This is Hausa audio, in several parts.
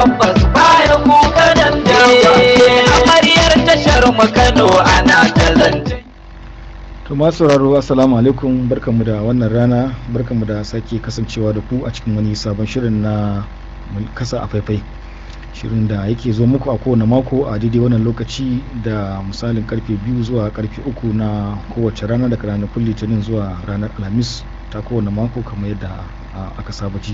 Tabbas baya kuka nan da amaryar tashar mu Kano ana ta zance. To masu sauraro, assalamu alaikum, barkanmu da wannan rana, barkanmu da sake kasancewa da ku a cikin wani sabon shirin na kasa a faifai. Shirin da yake zo muku a kowane mako a daidai wannan lokaci da misalin karfe 2 zuwa karfe 3 na kowace rana daga ranakun Litinin zuwa ranar Alhamis ta kowane mako, kamar yadda aka saba ji.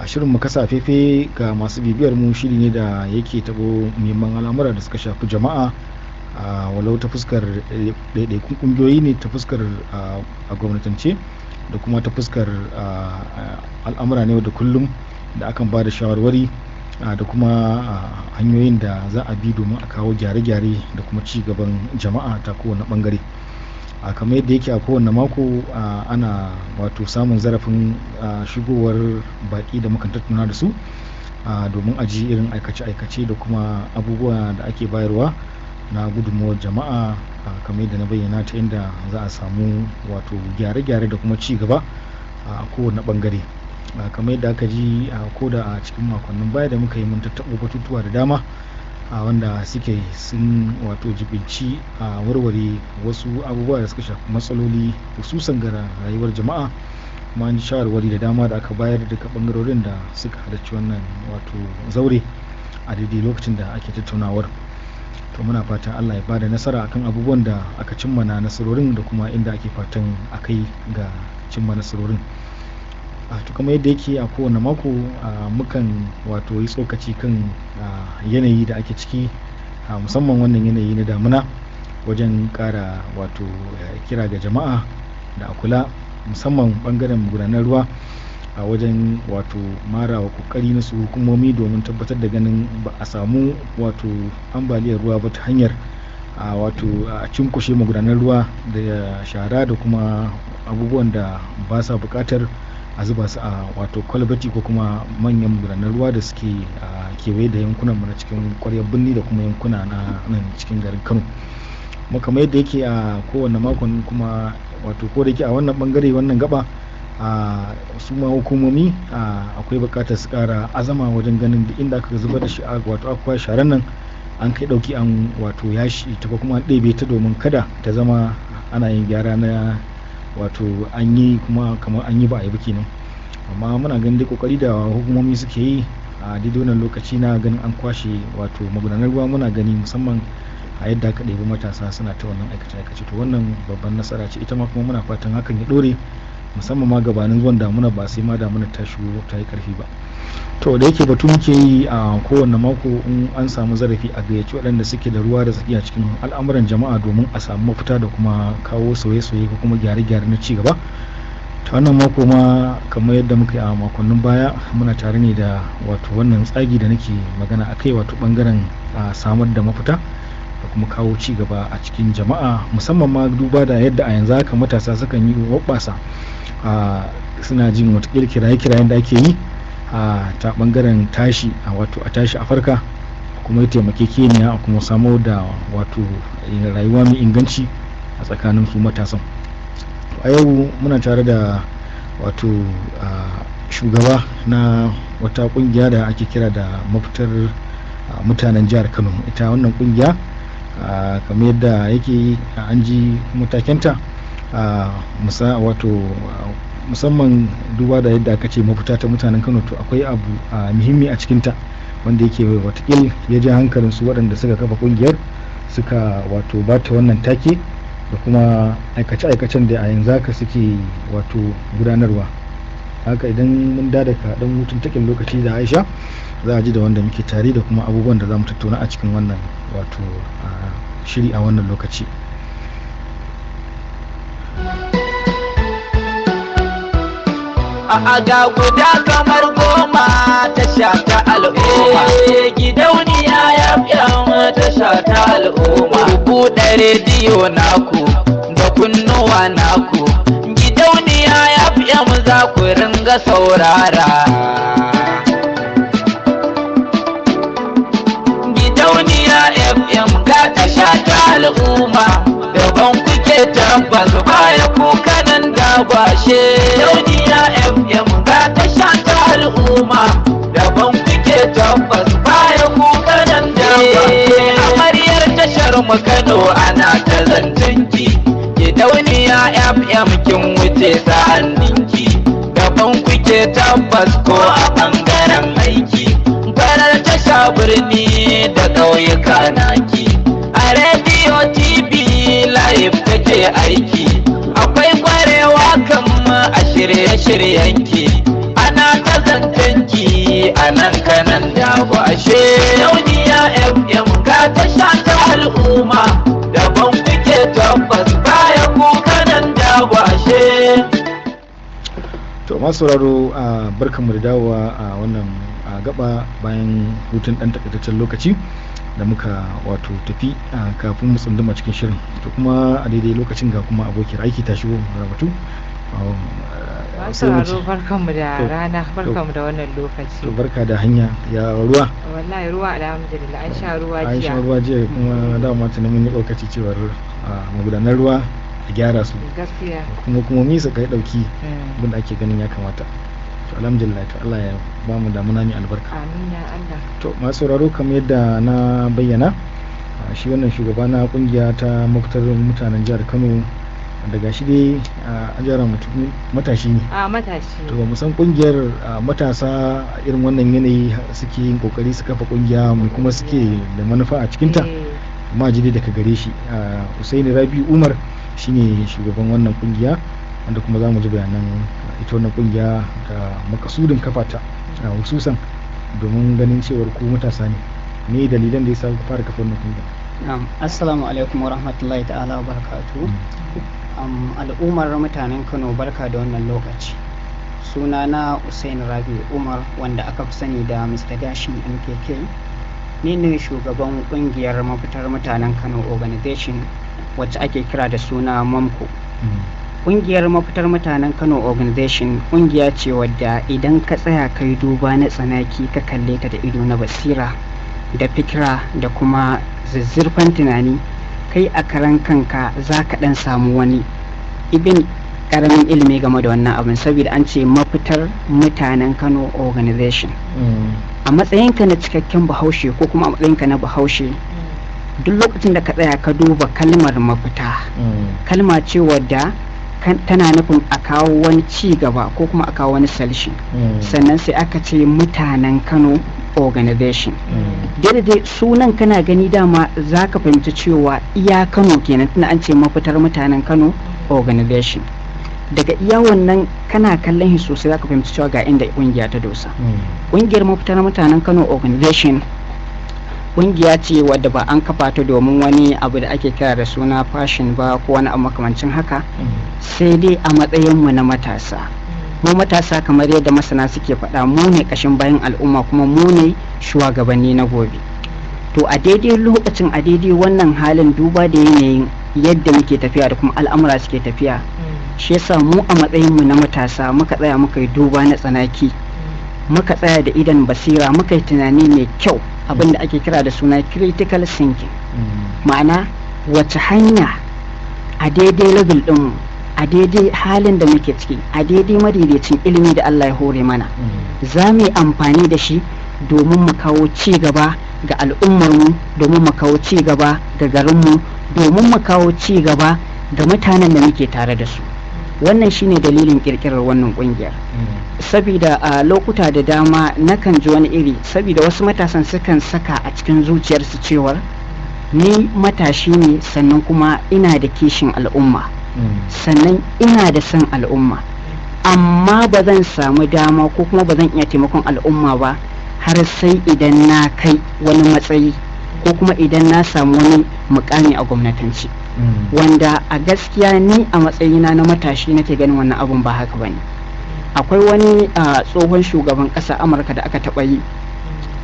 A shirin mu kasa faifai, ga masu bibiyar mu, shiri ne da yake tabo muhimman al'amura da suka shafi jama'a, walau ta fuskar ɗaiɗaikun ƙungiyoyi ne, ta fuskar a gwamnatance, da kuma ta fuskar al'amura ne da kullum da akan ba da shawarwari da kuma hanyoyin da za a bi domin a kawo gyare-gyare da kuma ci gaban jama'a ta kowane bangare. Kamar yadda yake a kowane mako, ana wato samun zarafin shigowar baki da mukan tattauna da su domin a ji irin aikace-aikace da kuma abubuwa da ake bayarwa na gudunmawar jama'a, kamar yadda na bayyana, ta inda za a samu wato gyare-gyare da kuma ci gaba a kowane bangare. Kamar yadda aka ji, ko da a cikin makonnin baya da muka yi, mun tattaɓo batutuwa da dama wanda suke sun wato jibinci a warware wasu abubuwa da suka shafi matsaloli, hususan ga rayuwar jama'a, kuma an ji shawarwari da dama da aka bayar daga bangarorin da suka halarci wannan wato zaure a daidai lokacin da ake tattaunawar. To muna fatan Allah ya bada nasara akan abubuwan da aka cimma na nasarorin da kuma inda ake fatan a kai ga cimma nasarorin. To kamar yadda yake a kowane mako, mukan wato yi tsokaci kan yanayi da ake ciki, musamman wannan yanayi na damuna, wajen kara wato kira ga jama'a da a kula, musamman bangaren gudanar ruwa, a wajen wato mara wa kokari na su hukumomi domin tabbatar da ganin ba a samu wato ambaliyar ruwa ba ta hanyar a wato a cinkushe magudanar ruwa da shara da kuma abubuwan da ba sa bukatar a zuba su a wato kwalbati ko kuma manyan magudanar ruwa da suke kewaye da yankunan mu na cikin kwaryar birni da kuma yankuna na nan cikin garin Kano. Kuma kamar yadda yake a kowane makon, kuma wato ko da yake a wannan bangare, wannan gaba, a su ma hukumomi akwai bukatar su kara azama wajen ganin duk inda aka zubar da shi, wato aka kwashe sharan nan, an kai dauki, an wato yashi ta ko kuma an ɗebe ta, domin kada ta zama ana yin gyara na wato an yi kuma kamar an yi ba a yi ba kenan. Amma muna ganin dai kokari da hukumomi suke yi a daidai wannan lokaci na ganin an kwashe wato magudanar ruwa, muna gani musamman a yadda aka ɗebi matasa suna ta wannan aikace-aikace. To wannan babban nasara ce ita ma, kuma muna fatan hakan ya ɗore, musamman ma gabanin zuwan damuna, ba sai ma damuna ta shigo ta yi karfi ba. To da yake batu muke yi a kowane mako, in an samu zarafi a gayyaci waɗanda suke da ruwa da tsaki a cikin al'amuran jama'a domin a samu mafita da kuma kawo sauye-sauye ko kuma gyare-gyare na ci gaba. Ta wannan mako ma, kamar yadda muka yi a makonnin baya, muna tare ne da wato wannan tsagi da nake magana a kai, wato bangaren samar da mafita da kuma kawo ci gaba a cikin jama'a, musamman ma duba da yadda a yanzu haka matasa sukan yi hoɓɓasa, suna jin watakila kiraye-kirayen da ake yi a ta bangaren tashi a wato a tashi a farka kuma ya taimakekeniya a kuma samo da wato rayuwa mai inganci a tsakanin su matasan. A yau muna tare da wato shugaba na wata kungiya da ake kira da Mafitar Mutanen Jihar Kano. Ita wannan kungiya, kamar yadda yake an ji matakenta, wato musamman duba da yadda aka ce mafita ta mutanen Kano, to akwai abu muhimmi a cikinta wanda yake watakil ya ja hankalin su waɗanda suka kafa kungiyar, suka wato bata wannan take, da kuma aikace-aikacen da a yanzu haka suke wato gudanarwa. Haka idan mun da daga dan hutun takin lokaci da Aisha, za a ji da wanda muke tare da kuma abubuwan da za mu tattauna a cikin wannan wato shiri a wannan lokaci. A ga guda kamar goma, tasha ta al'umma. Gidauniya ya fi tasha ta al'umma. Buɗe rediyo naku da kunnuwa naku, Gidauniya ya fi za ku ringa saurara. Gidauniya FM ga tasha ta al'umma, daban kuke tabbas baya kuka nan da bashe. Gidauniya FM ga tasha ta al'umma, daban kuke tabbas. Kano ana ta zancenki. Gidauniya FM kin wuce sa'anninki, gaban kuke tabbas ko a ɓangaren aiki. Farar tasha birni da ƙauyuka naki, a rediyo TV live take aiki. Akwai kwarewa kan a shirye-shiryenki, ana ta zancenki a nan kanan dago ashe. Gidauniya FM ga tasha ta al'umma, daban kuke tabbas baya ku kanan dago ashe. To masu sauraro, a barkanmu da dawowa a wannan gaba bayan hutun dan takaitaccen lokaci da muka wato tafi kafin mu tsunduma cikin shirin. To kuma a daidai lokacin ga kuma abokiyar aiki ta shigo, Ramatu. Masu sauraro, barkanmu da rana, barkanmu da wannan lokaci. To barka da hanya, ya ruwa? Wallahi ruwa alhamdulillah, an sha ruwa An jiya. sha ruwa jiya, kuma dama tuni mun yi lokaci cewar magudanar ruwa a gyara su. Gaskiya. Kuma hukumomi su kai dauki abin da ake ganin ya kamata. To alhamdulillah, to Allah ya ba mu damuna mai albarka. Amin ya Allah. To masu sauraro, kamar yadda na bayyana, shi wannan shugaba na kungiya ta mafitar mutanen jihar Kano, daga shi dai a jihar mutum matashi ne. A matashi. To ba mu san kungiyar matasa a irin wannan yanayi suke yin kokari su kafa kungiya mai kuma suke da manufa a cikinta. Amma ji dai daga gare shi. Usaini Rabi Umar shine shugaban wannan kungiya, wanda kuma za mu ji bayanan ita wannan kungiya da makasudin kafa ta, hususan domin ganin cewar ku matasa ne, me dalilan da ya sa ku fara kafa wannan kungiya? Na'am, assalamu alaikum wa rahmatullahi ta'ala wa barakatuhu. Al'ummar mutanen Kano, barka da wannan lokaci. Sunana Usain Rabi Umar, wanda aka fi sani da Mr. Gashin MKK. Ni ne shugaban kungiyar mafitar mutanen Kano Organization, wacce ake kira da suna MAMKO. Kungiyar mafitar mutanen Kano Organization kungiya ce wadda idan ka tsaya kai duba na tsanaki, ka kalle ta da ido na basira da fikira da kuma zuzzurfan tunani, kai a karan kanka za ka dan samu wani ibin karamin ilimi game da wannan abin, saboda an ce mafitar mutanen Kano Organization. A matsayinka na cikakken Bahaushe, ko kuma a matsayinka na Bahaushe, duk lokacin da ka tsaya ka duba kalmar mafita, kalma ce wadda tana nufin a kawo wani ci gaba ko kuma a kawo wani solution. Sannan sai aka ce mutanen Kano Organization. Daidai sunan kana gani dama za ka fahimci cewa iya Kano kenan, tunda an ce mafitar mutanen Kano Organization. Daga iya wannan kana kallon shi sosai, za ka fahimci cewa ga inda kungiya ta dosa. Kungiyar mafitar mutanen Kano Organization kungiya ce wadda ba an kafa ta domin wani abu da ake kira da suna fashion ba ko wani abu makamancin haka, sai dai a matsayinmu na matasa. Mu matasa, kamar yadda masana suke faɗa, mu ne ƙashin bayan al'umma kuma mu ne shugabanni na gobe. To a daidai lokacin, a daidai wannan halin, duba da yanayin yadda muke tafiya da kuma al'amura suke tafiya, shi yasa mu a matsayinmu na matasa muka tsaya muka yi duba na tsanaki, muka tsaya da idan basira, muka yi tunani mai kyau, abinda ake kira da suna critical thinking. Ma'ana, wace hanya a daidai level ɗinmu, a daidai halin da muke ciki, a daidai madaidaicin ilimi da Allah ya hore mana, za mu yi amfani da shi domin mu kawo ci gaba ga al'ummarmu, domin mu kawo ci gaba ga garinmu, domin mu kawo ci gaba ga mutanen da muke tare da su. Wannan shine dalilin kirkirar wannan kungiyar, sabida a lokuta da dama nakan ji wani iri, sabida wasu matasan sukan saka a cikin zuciyarsu cewar ni matashi ne, sannan kuma ina da kishin al'umma, sannan ina da son al'umma, amma ba zan samu dama ko kuma ba zan iya taimakon al'umma ba har sai idan na kai wani matsayi ko kuma idan na samu wani mukami a gwamnatance. Wanda a gaskiya ni a matsayina na matashi nake ganin wannan abun ba haka bane. Akwai wani tsohon shugaban ƙasa Amurka da aka taɓa yi,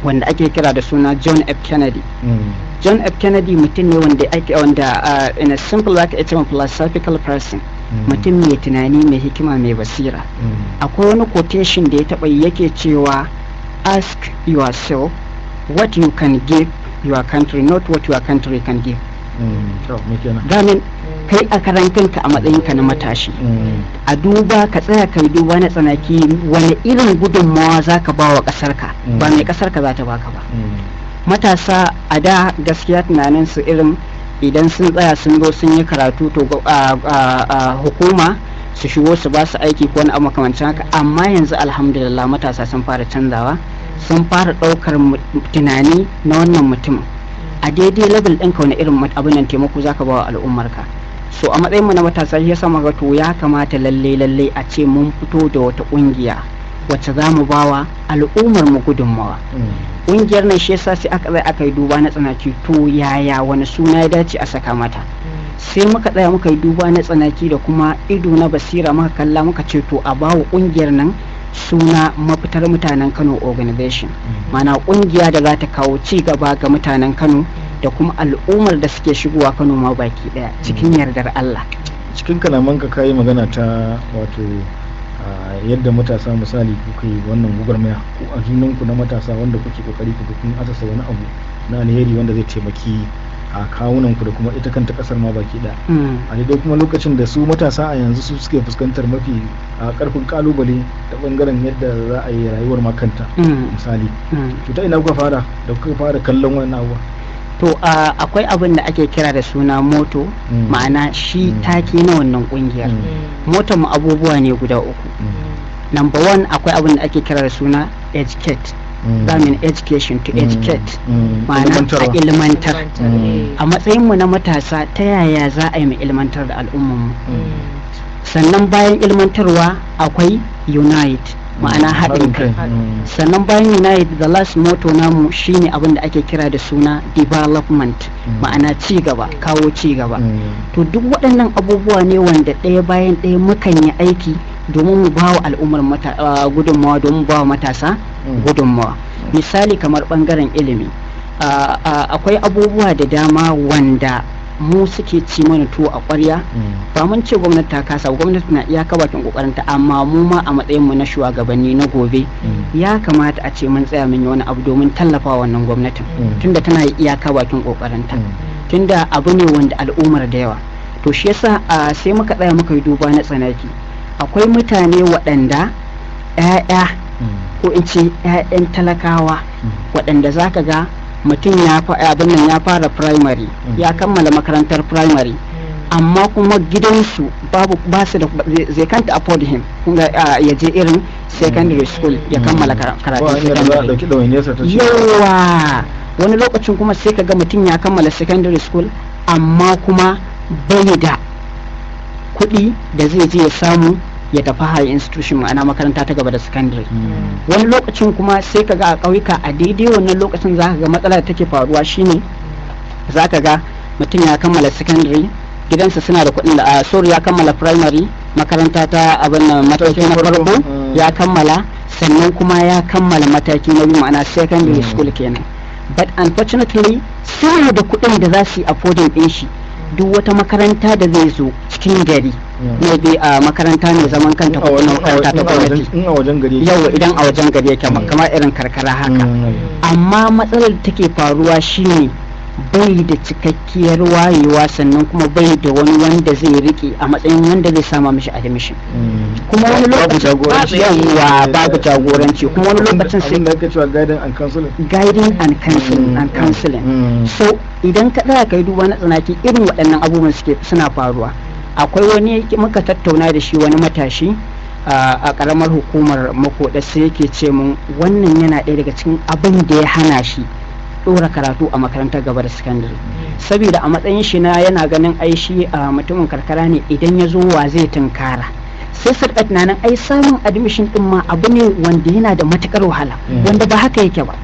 wanda ake kira da suna John F Kennedy. John F Kennedy mutum ne wanda ake wanda in a simple like it's a philosophical person, mutum mai tunani, mai hikima, mai basira. Akwai wani quotation da ya taɓa yi, yake cewa, "Ask yourself what you can give your country, not what your country can give." To me kenan? Ganin kai a karan kanka, a matsayinka na matashi, a duba ka tsaya kai duba na tsanaki, wani irin gudunmawa za ka ba wa ƙasarka, ba mai ƙasarka za ta baka ba. Matasa a da gaskiya tunanin su irin Idan sun tsaya sun zo sun yi karatu, to hukuma su shigo su ba su aiki ko wani abu makamancin haka. Amma yanzu alhamdulillah, matasa sun fara canzawa, sun fara ɗaukar tunani na wannan mutumin. A daidai level ɗinka, wani irin abin nan taimako zaka ba wa al'ummarka? So a matsayin mu na matasa, shi yasa muka ga to ya kamata lalle lalle a ce mun fito da wata ƙungiya wacce za mu bawa al'ummar mu gudunmawa. Ƙungiyar nan, shi yasa sai aka tsaya aka yi duba na tsanaki, to yaya, wani suna ya dace a saka mata? Sai muka tsaya muka yi duba na tsanaki da kuma ido na basira, muka kalla, muka ce to a bawa ƙungiyar nan suna Mafitar Mutanen Kano Organization, mana ƙungiya da za ta kawo ci gaba ga mutanen Kano da kuma al'ummar da suke shigowa Kano ma baki daya, cikin yardar Allah. Cikin kalamanka kayi magana ta wato yadda matasa, misali, kuka yi wannan gwagwarmaya ko a junanku na matasa wanda kuke kokari ku kun asasa wani abu na alheri wanda zai taimaki a kawunanku da kuma ita kanta kasar ma baki ɗaya, a daidai kuma lokacin da su matasa a yanzu su suke fuskantar mafi a karfin kalubale ta bangaren yadda za a yi rayuwar ma kanta, misali. To ta ina kuka fara da kuka fara kallon wannan abuwa? To akwai abin da ake kira da suna motto, ma'ana shi take na wannan kungiyar. Motton mu abubuwa ne guda uku. Number one, akwai abin da ake kira da suna educate, that mean education, to educate, ma'ana a ilmantar. A matsayinmu na matasa, ta yaya za a yi mu ilmantar da al'ummarmu? Sannan bayan ilmantarwa akwai unite, ma'ana haɗin kai. Sannan bayan unite, the last motto namu shine abin da ake kira da suna development, ma'ana ci gaba, kawo ci gaba. To duk waɗannan abubuwa ne wanda ɗaya bayan ɗaya mukan yi aiki domin mu ba wa al'ummar gudunmawa, domin ba wa matasa gudunmawa. Misali, kamar ɓangaren ilimi, akwai abubuwa da dama wanda mu suke ci mana tuwo a ƙwarya. Ba mun ce gwamnati ta kasa, gwamnati na iyaka bakin kokarinta, amma mu ma a matsayin mu na shugabanni na gobe, ya kamata a ce mun tsaya mun yi wani abu domin tallafa wannan gwamnatin, tunda tana iyaka bakin kokarinta, tunda abu ne wanda al'ummar da yawa. To shi yasa sai muka tsaya muka yi duba na tsanaki. Akwai mutane waɗanda 'ya'ya, ko in ce 'ya'yan talakawa, waɗanda zaka ga mutum ya abin nan ya fara primary, ya kammala makarantar primary, amma kuma gidansu babu, ba su da, they can't afford him ya je irin secondary school ya kammala karatun secondary. Yawa, wani lokacin kuma sai ka ga mutum ya kammala secondary school, amma kuma bai da kuɗi da zai je ya samu ya tafi high institution, ma'ana makaranta ta gaba da secondary. Wani lokacin kuma sai ka ga a ƙauyuka, a daidai wannan lokacin za ka ga matsalar da take faruwa shine za ka ga mutum ya kammala secondary, gidansa suna da kuɗin da a sorry, ya kammala primary, makaranta ta abin nan mataki na farko ya kammala, sannan kuma ya kammala mataki na biyu, ma'ana secondary school kenan. But unfortunately, suna da kuɗin da za su yi affording ɗin shi duk wata makaranta da zai zo cikin gari, maybe a makaranta mai zaman kanta ko kuma makaranta ta gwamnati. In a wajen gari. Yawa, idan a wajen gari yake, kamar irin karkara haka. Amma matsalar da take faruwa shine bai da cikakkiyar wayewa, sannan kuma bai da wani wanda zai rike a matsayin wanda zai sama mishi admission. Kuma wani lokacin, yawa, babu jagoranci. Kuma wani lokacin sai da ake cewa guiding and counseling. Guiding and counseling and counseling. So idan ka tsaya kai duba na tsanaki, irin waɗannan abubuwan suke suna faruwa. Akwai wani muka tattauna da shi, wani matashi a karamar hukumar Makoda, sai yake ce mun wannan yana ɗaya daga cikin abin da ya hana shi ɗora karatu a makarantar gaba da sakandare, saboda a matsayin shi na yana ganin ai shi a mutumin karkara ne, idan ya zo wa zai tunkara? Sai su rika tunanin ai samun admission din ma abu ne wanda yana da matukar wahala, wanda ba haka yake ba,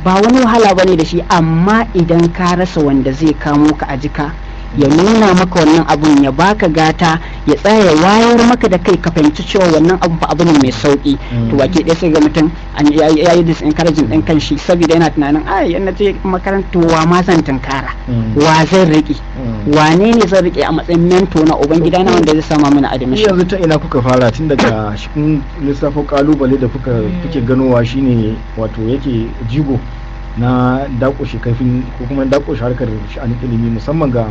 ba wani wahala bane da shi. Amma idan ka rasa wanda zai kamo ka a jika, ya nuna maka wannan abun, ya baka gata, ya tsaya ya wayar maka da kai, ka fahimci cewa wannan abun fa abu ne mai sauki, to baki ɗaya sai ga mutum ya yi disencouraging ɗin kanshi, saboda yana tunanin ai in na je makaranta, wa ma zan tunkara? Wa zan riƙe? Wane ne zan riƙe a matsayin mentor na, uban gida na, wanda zai sama mana admission? Yanzu ta ina kuka fara, tun daga cikin lissafin kalubale da kuka kuke ganowa shine wato yake jigo na dakushe kaifin ko kuma dakushe harkar sha'anin ilimi, musamman ga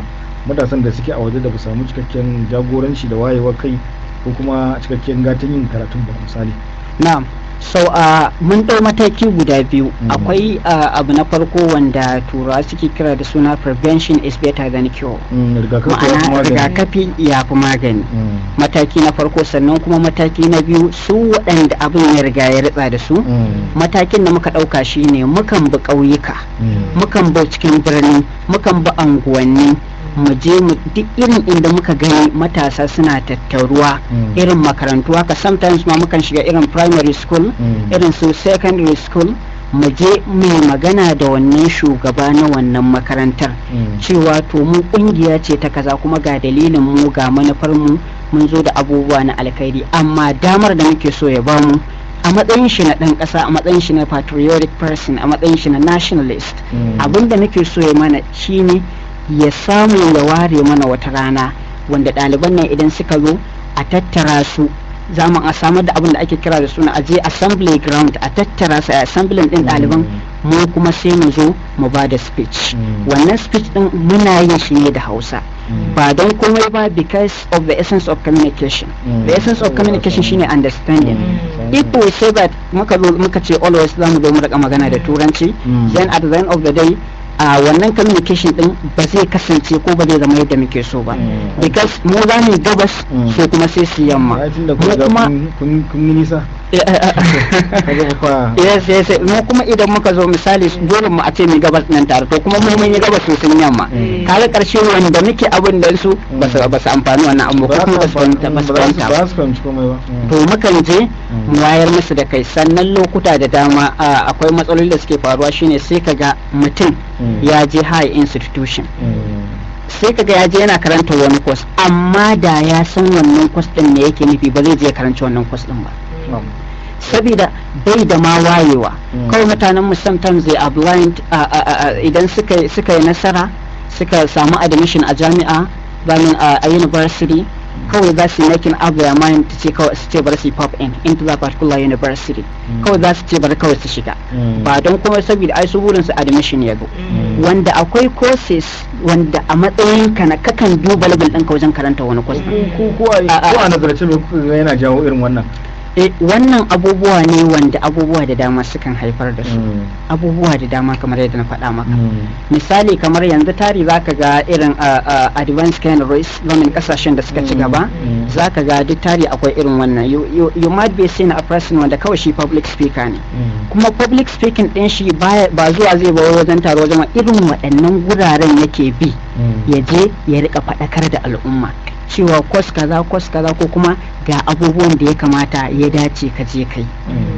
matasan da suke a waje da ba samu cikakken jagoranci da wayewar kai ko kuma cikakken gatan yin karatun ba, misali? Na'am. So mun ɗau mataki guda biyu. Akwai abu na farko wanda Turawa suke kira da suna "prevention is better than cure", ma'ana rigakafi ya fi magani. Mataki na farko. Sannan kuma mataki na biyu, su waɗanda abin ya riga ya ritsa da su, matakin da muka ɗauka shine mukan bi ƙauyuka, mukan bi cikin birni, mukan bi anguwanni, mu je mu duk irin inda muka gani matasa suna tattaruwa, irin makarantu haka. Sometimes ma mukan shiga irin primary school, irin su secondary school, mu je mai magana da wannan shugaba na wannan makarantar cewa to mu kungiya ce ta kaza, kuma ga dalilin mu, ga manufar mu, mun zo da abubuwa na alkhairi, amma damar da muke so ya bamu a matsayin shi na ɗan ƙasa, a matsayin shi na patriotic person, a matsayin shi na nationalist, abin da muke so ya mana shine ya samu ya ware mana wata rana wanda ɗaliban nan idan suka zo a tattara su, za mu a samar da abin da ake kira da suna aje assembly ground, a tattara su, a assembly din ɗaliban, mu kuma sai mu zo mu ba da speech. Wannan speech din muna yin shi ne da Hausa, ba don komai ba, because of the essence of communication. The essence of communication shine understanding. If we say that muka zo muka ce always za mu zo mu rika magana da Turanci, then at the end of the day a wannan communication din ba zai kasance ko ba zai zama yadda muke so ba, because mu za mu gabas, so kuma sai su yamma. Mu kuma kun yi nisa. Yes, mu kuma idan muka zo, misali, dole mu a ce mu gabas nan tare, to kuma mu mun yi gabas, su sun yamma. Kaga karshe wanda muke abin da su ba su amfani wannan abu ko kuma ba su fahimta ba su fahimta ba su fahimci komai ba. To mukan je mu wayar musu da kai. Sannan lokuta da dama akwai matsaloli da suke faruwa, shine sai kaga mutum ya je high institution, sai kaga ya je yana karanta wani course, amma da ya san wannan course din ne yake nufi, ba zai je karanci wannan course din ba, saboda bai da ma wayewa. Kawai mutanen mu sometimes they are blind. Idan suka yi nasara, suka samu admission a jami'a, bayan a university, kawai za su making up their mind to ce kawai su ce bari su pop in into that particular university. Kawai za su ce bari kawai su shiga, ba don kuma saboda ai su burin su admission ya zo. Wanda akwai courses wanda a matsayin ka na kakan duba level ɗinka wajen karanta wani course. Ko a nazarce me kuka ga yana jawo irin wannan? Eh, wannan abubuwa ne wanda abubuwa da dama sukan haifar da su, abubuwa da dama, kamar yadda na faɗa maka. Misali, kamar yanzu tari zaka ga irin advanced countries, domin kasashen da suka ci gaba, zaka ga duk tari akwai irin wannan. You might be seeing a person wanda kawai shi public speaker ne, kuma public speaking din shi ba zuwa zai ba wajen taro, wajen irin waɗannan guraren yake bi, ya je ya rika faɗakar da al'umma cewa course kaza, course kaza, ko kuma ga abubuwan da ya kamata ya dace ka je kai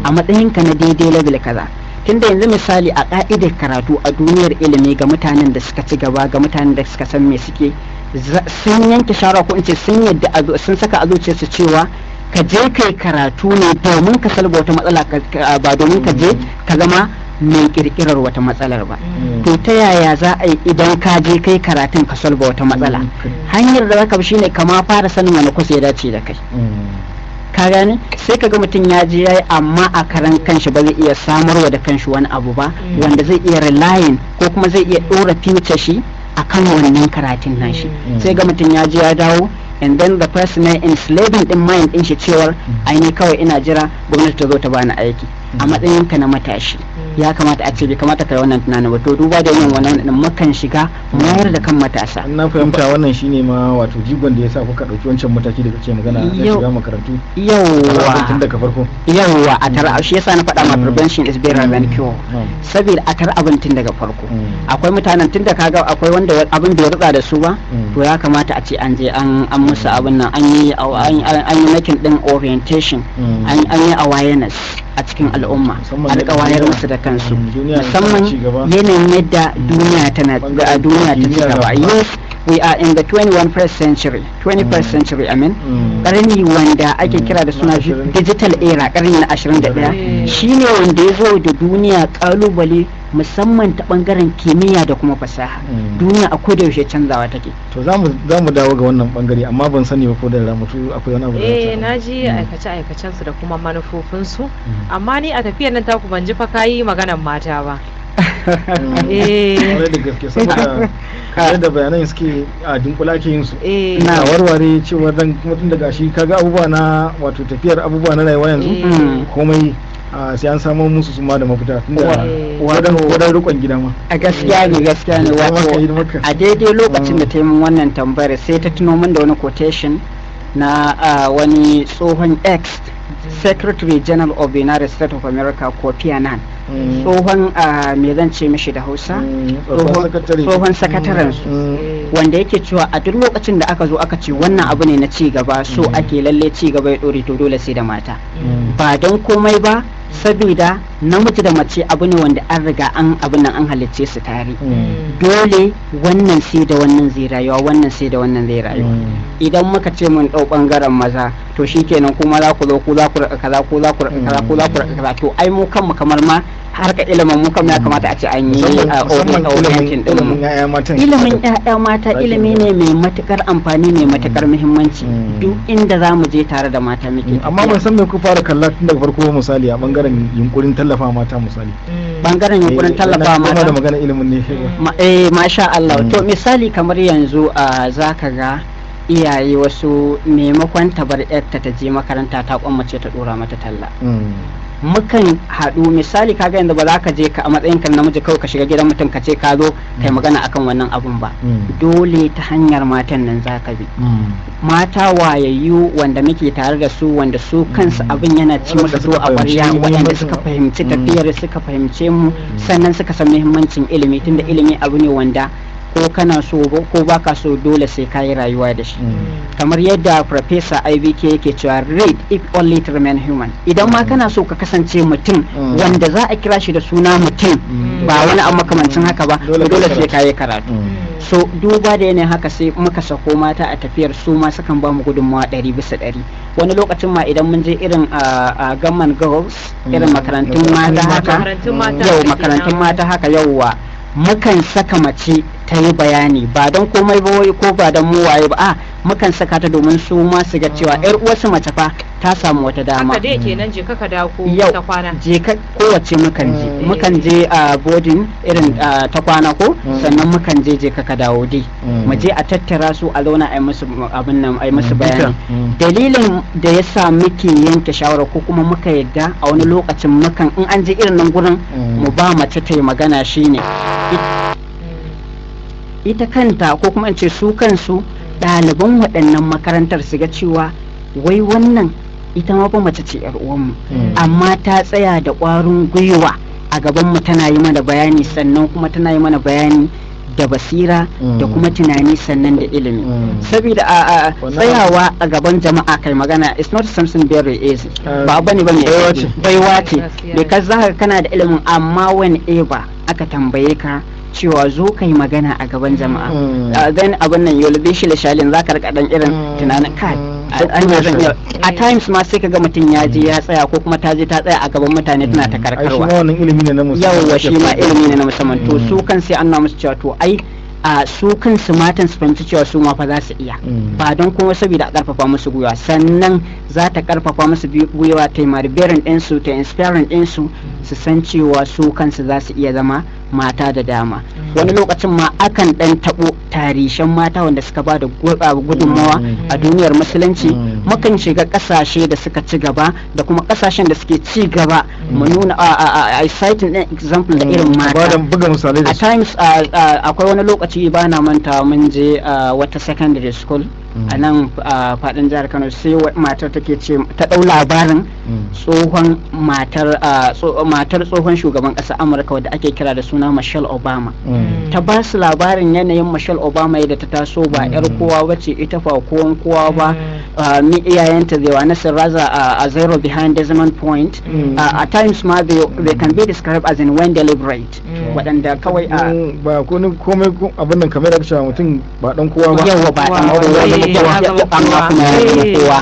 a matsayinka na daidai level kaza. Tunda yanzu misali a ka'idar karatu a duniyar ilimi, ga mutanen da suka ci gaba, ga mutanen da suka san me suke, sun yanke shawara, ko in ce sun yadda, sun saka a zuciyarsu cewa ka je kai karatu ne domin ka solve wata matsala, ba domin ka je ka zama mai kirkirar wata matsalar ba. To ta yaya za a yi idan ka je kai karatun ka solve wata matsala? Hanyar da zaka bi shine kama fara sanin wani course ya dace da kai. Ka gane? Sai ka ga mutum ya je yayi, amma a karan kanshi ba zai iya samarwa da kanshi wani abu ba wanda zai iya relying ko kuma zai iya dora future shi akan wannan karatun nashi. Sai ga mutum ya je ya dawo, and then the person na enslaving din mind din shi cewar ai ni kawai ina jira gwamnati ta zo ta bani aiki. A matsayin ka na matashi, ya kamata a ce bai kamata kai wannan tunanin ba. To duba da yin wannan din, mukan shiga mayar da kan matasa. Na fahimta, wannan shine ma wato jigon da yasa kuka dauki wancan mataki da kake magana na shiga makarantu. Yawwa. Tun daga farko. Yawwa, a tara. Shi yasa na faɗa ma prevention is better than cure, saboda a tara abin tun daga farko. Akwai mutanen tun da kaga akwai wanda abin bai rutsa da su ba, to ya kamata a ce an je an musu abin nan, an yi making din orientation, an yi awareness a cikin al'umma, a rika wayar musu da kansu, musamman yanayin yadda duniya tana duniya ta ci gaba. Yes, we are in the 21st century, 21st century, I mean, karni wanda ake kira da suna digital era, karni na 21, shine wanda ya zo da duniya kalubale, musamman ta bangaren kimiyya da kuma fasaha. Duniya a koda yaushe canzawa take. To za mu dawo ga wannan bangare, amma ban sani ba ko da Ramatu akwai wani abu da Eh, na ji aikace aikacen su da kuma manufofin su, amma ni a tafiyar nan taku ban ji fa kayi maganan mata ba. Eh, da gaske, saboda yadda bayanan suke a dunkula ke yin su na warware cewa dan kuma tun daga shi kaga abubuwa na wato tafiyar abubuwa na rayuwa yanzu komai. sai an samo musu su ma da mafita tunda wadan rikon gida ma. A gaskiya ne, gaskiya ne. Wato a daidai lokacin da ta yi min wannan tambayar, sai ta tuno min da wani quotation na wani tsohon ex Secretary General of the United States of America, Kofi Annan, tsohon, me zan ce mishi da Hausa, tsohon sakataren su, wanda yake cewa a duk lokacin da aka zo aka ce wannan abu ne na ci gaba, so ake lalle ci gaba ya dore, to dole sai da mata. Ba don komai ba, saboda namiji da mace abu ne wanda an riga an abin nan, an halicce su tare. Dole wannan sai da wannan zai rayuwa, wannan sai da wannan zai rayuwa. Idan muka ce mun ɗau ɓangaren maza, to shikenan, kuma za ku zo ku za ku rika kaza, ko za ku rika kaza, ko za ku rika kaza. To ai mu kanmu kamar ma harka ilimin mu kam ya kamata a ce an yi orienting din mu. Ilimin ƴaƴa mata ilimi ne mai matukar amfani, mai matukar muhimmanci. Duk inda za mu je, tare da mata muke. Amma ban san me ku fara kalla tun daga farko, misali a bangaren yunkurin tallafa mata, misali. Bangaren yunkurin tallafa mata da magana ilimin ne. Eh, masha Allah. To misali kamar yanzu zaka ga iyaye wasu, maimakon ta bar yarta ta je makaranta, ta kwammace ta dora mata talla. Mukan haɗu, misali kaga yanzu ba za ka je ka a matsayin ka namiji kawai ka shiga gidan mutum ka ce ka zo kai magana akan wannan abun ba. Dole ta hanyar matan nan za ka bi, mata wayayyu wanda muke tare da su, wanda su kansu abin yana ci musu tuwo a ƙwarya, waɗanda suka fahimci tafiyar, suka fahimce mu, sannan suka san muhimmancin ilimi, tunda ilimi abu ne wanda ko kana so ko baka so, dole sai ka yi rayuwa da shi. Kamar yadda Professor IBK yake cewa, "Read if only to remain human." Idan ma kana so ka kasance mutum wanda za a kira shi da suna mutum, ba wani abu makamancin haka ba, dole sai ka yi karatu. So duba da yanayin haka, sai muka sako mata a tafiyar. Su ma sukan ba mu gudunmawa 100%. Wani lokacin ma idan mun je irin a government girls, irin makarantun mata haka yau, makarantun mata haka yauwa, mukan saka mace ta yi bayani, ba don komai ba ko ba don mu waye ba, a mukan saka ta domin su ma su ga cewa yar uwarsu mace fa ta samu wata dama. Haka dai kenan, je ka dawo ko ta kwana. Je ka, kowace mukan je. Mukan je a boarding irin ta kwana ko, sannan mukan je je ka dawo dai. Mu je a tattara su, a zauna a yi musu abin nan, a yi musu bayani. Dalilin da ya sa muke yanke shawara ko kuma muka yadda a wani lokacin mukan in an je irin nan gurin mu ba mace ta yi magana shine ita kanta, ko kuma in ce su kansu ɗaliban waɗannan makarantar su ga cewa wai wannan ita ma fa mace ce yar uwanmu, amma ta tsaya da ƙwarin gwiwa a gabanmu tana yi mana bayani, sannan kuma tana yi mana bayani da basira da kuma tunani, sannan da ilimi. Saboda a tsayawa a gaban jama'a kai magana it's not something very easy, ba bane ba mai baiwa ce, because zaka kana da ilimin, amma whenever aka tambaye ka cewa zo kai magana a gaban jama'a, then abin nan you'll be shalin, zaka rika dan irin tunanin kai at times ma sai kaga mutum ya je ya tsaya ko kuma ta je ta tsaya a gaban mutane tana ta karkarwa. Wannan ilimi ne na musamman. Yawwa, shi ma ilimi ne na musamman. To su kan sai an musu cewa to ai a su kansu matan su fahimci cewa su ma fa za su iya, ba don kuma saboda a karfafa musu gwiwa, sannan za ta karfafa musu gwiwa, ta motivating ɗinsu, ta inspiring ɗinsu, su san cewa su kansu za su iya zama mata da dama. Wani lokacin ma akan ɗan taɓo tarishan mata wanda suka ba da gudunmawa a duniyar musulunci. Mukan shiga ƙasashe da suka ci gaba da kuma ƙasashen da suke ci gaba, mu nuna a citing ɗin example da irin mata. Buga a times akwai wani lokaci ba na manta, mun je wata secondary school a nan faɗin jihar Kano, sai matar take ce ta ɗau labarin tsohon matar matar tsohon shugaban ƙasar Amurka wadda ake kira da suna Michelle Obama. Ta ba su labarin yanayin Michelle Obama, yadda ta taso, ba yar kowa ba ce ita, fa kowan kowa ba, mi iyayenta they were nasir raza a zero behind decimal point. At times ma they can be described as in when deliberate, waɗanda kawai a ba ko komai abin nan, kamar da cewa mutum ba dan kowa ba. Yawa, ba dan kowa, amma kuma ya zama kowa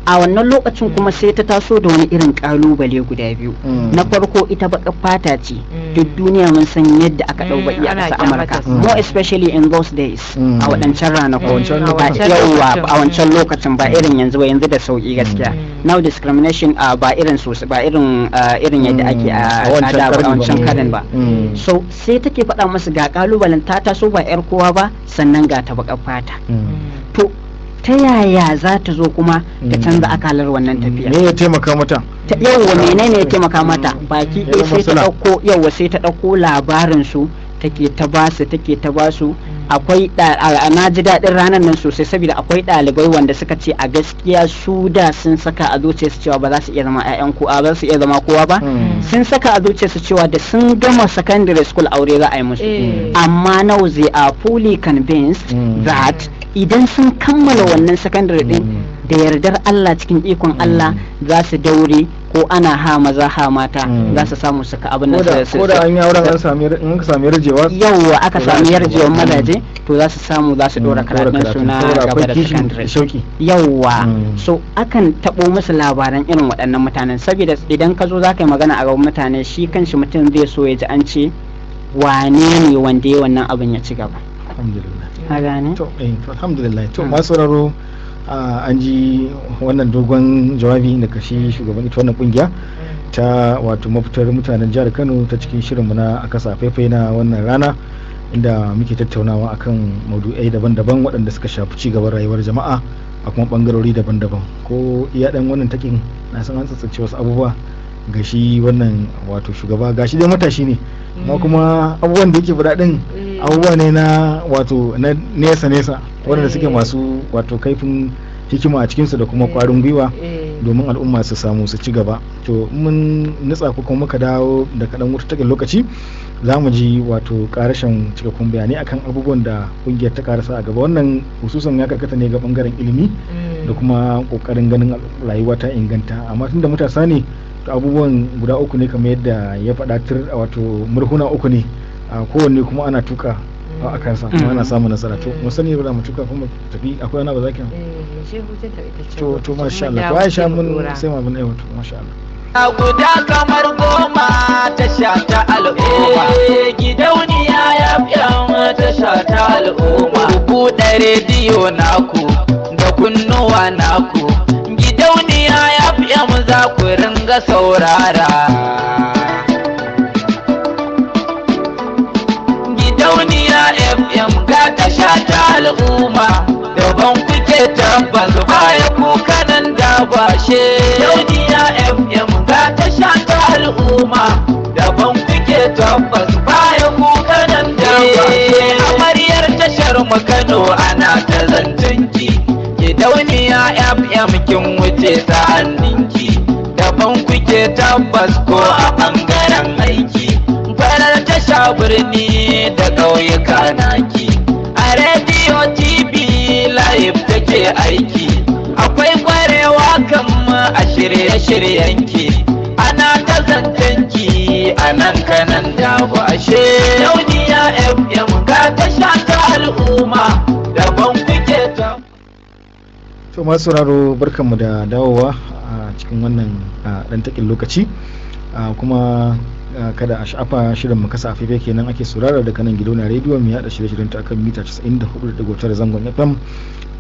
a wannan lokacin. Kuma sai ta taso da wani irin kalubale guda biyu. Na farko, ita baka fata ce. Duk duniya mun san yadda aka ɗau baki a ƙasar Amurka, more especially in those days, a waɗancan ranaku, yauwa, a wancan lokacin, ba irin yanzu ba. Yanzu da sauki gaskiya. Now discrimination ba irin sosai ba, irin irin yadda ake a da a wancan karin ba. So sai take faɗa musu ga kalubalen, ta taso ba yar kowa ba, sannan ga ta baƙar fata. To ta yaya za ta zo kuma ta canza akalar wannan tafiya? Me ya taimaka mata? Yauwa, menene ya taimaka mata? Baki Ya ɗaya zama sai ta sila. ɗauko, yauwa, sai ta ɗauko labarin su take ta basu, take ta basu. Akwai na ji daɗin ranar nan sosai saboda akwai ɗalibai wanda suka ce a gaskiya su da sun saka a zuciyarsu cewa ba za su iya zama 'ya'yan ko ba za su iya zama kowa ba. Sun saka a zuciyarsu cewa da sun gama secondary school aure za a yi musu. Amma now they are fully convinced that idan sun kammala wannan secondary din, da yardar Allah, cikin ikon Allah, za su daure ko ana ha maza ha mata, za su samu suka abin nan. Ko da an yi auren an sami, in aka sami yarjewa, Yauwa, aka to za sami su yarjewar gaba. mazaje, to za su samu za su dora karatun su na saboda gaba akwai da kishin secondary. shauki. Yauwa. So akan taɓo musu labaran irin waɗannan mutanen saboda idan ka zo za ka yi magana a gaban mutane, shi kanshi mutum zai so ya ji an ce wane ne wanda ya wannan abin ya ci gaba. Alhamdulillah. Ka gane? To eh, to alhamdulillah. To masu sauraro, an ji wannan dogon jawabi daga shi shugaban ita wannan kungiya ta wato Mafitar Mutanen Jihar Kano ta cikin shirinmu na Akasa Faifai na wannan rana, inda muke tattaunawa akan maudu'ai daban-daban waɗanda suka shafi ci gaban rayuwar jama'a a kuma bangarori daban-daban. Ko iya dan wannan takin, na san an tsatsace wasu abubuwa ga shi wannan wato shugaba. Ga shi dai matashi ne, amma kuma abubuwan da yake faɗa din abubuwa ne na wato na nesa-nesa waɗanda suke masu wato kaifin hikima a cikinsu da kuma ƙwarin gwiwa domin al'umma su samu su ci gaba. To mun nutsa ko kuma muka dawo da kaɗan wata takin lokaci, za mu ji wato karashin cikakkun bayanai akan abubuwan da kungiyar ta karasa a gaba. Wannan hususan ya karkata ne ga bangaren ilimi da kuma kokarin ganin rayuwa ta inganta. Amma tunda matasa ne, to abubuwan guda uku ne kamar yadda ya faɗa tur, wato murhuna uku ne a kowanne kuma ana tuka a kansa kuma ana samun nasara. To mu sani ba za mu tuka kuma tafi, akwai wani abu zaki? To masha Allah. To Aisha, mun sai mu abin aiwato, masha Allah. Guda kamar 10 tasha ta al'umma. Gidauniya FM tasha ta al'umma. Ku buɗe rediyo naku da kunnuwa naku. Gidauniya FM za ku ringa saurara. Gidauniya FM ga tasha ta al'umma. Daban kuke tabbas, baya kuka nan da bashe. Gidauniya FM ga tasha ta al'umma. Daban kuke tabbas, baya kuka nan da bashe. Amaryar tashar mu Kano ana ta zantunki. Gidauniya FM kin wuce sa'anninki. Daban kuke tabbas ko a ɓangaren aiki. Farar tasha birni da ƙauyuka naki. A rediyo, TV, live take aiki. Akwai kwarewa kan a shirye-shiryenki. Ana ta zancenki a nan kanan Dabo ashe. Gidauniya FM ga tasha ta al'umma. Daban kuke ta. To masu sauraro, barkanmu da dawowa a cikin wannan dan takin lokaci. Kuma kada a sha'afa, shirin mu kasa afefe kenan ake saurara daga nan gidauniyar rediyo mai yada shirye-shiryen ta akan mita 94.9 zangon FM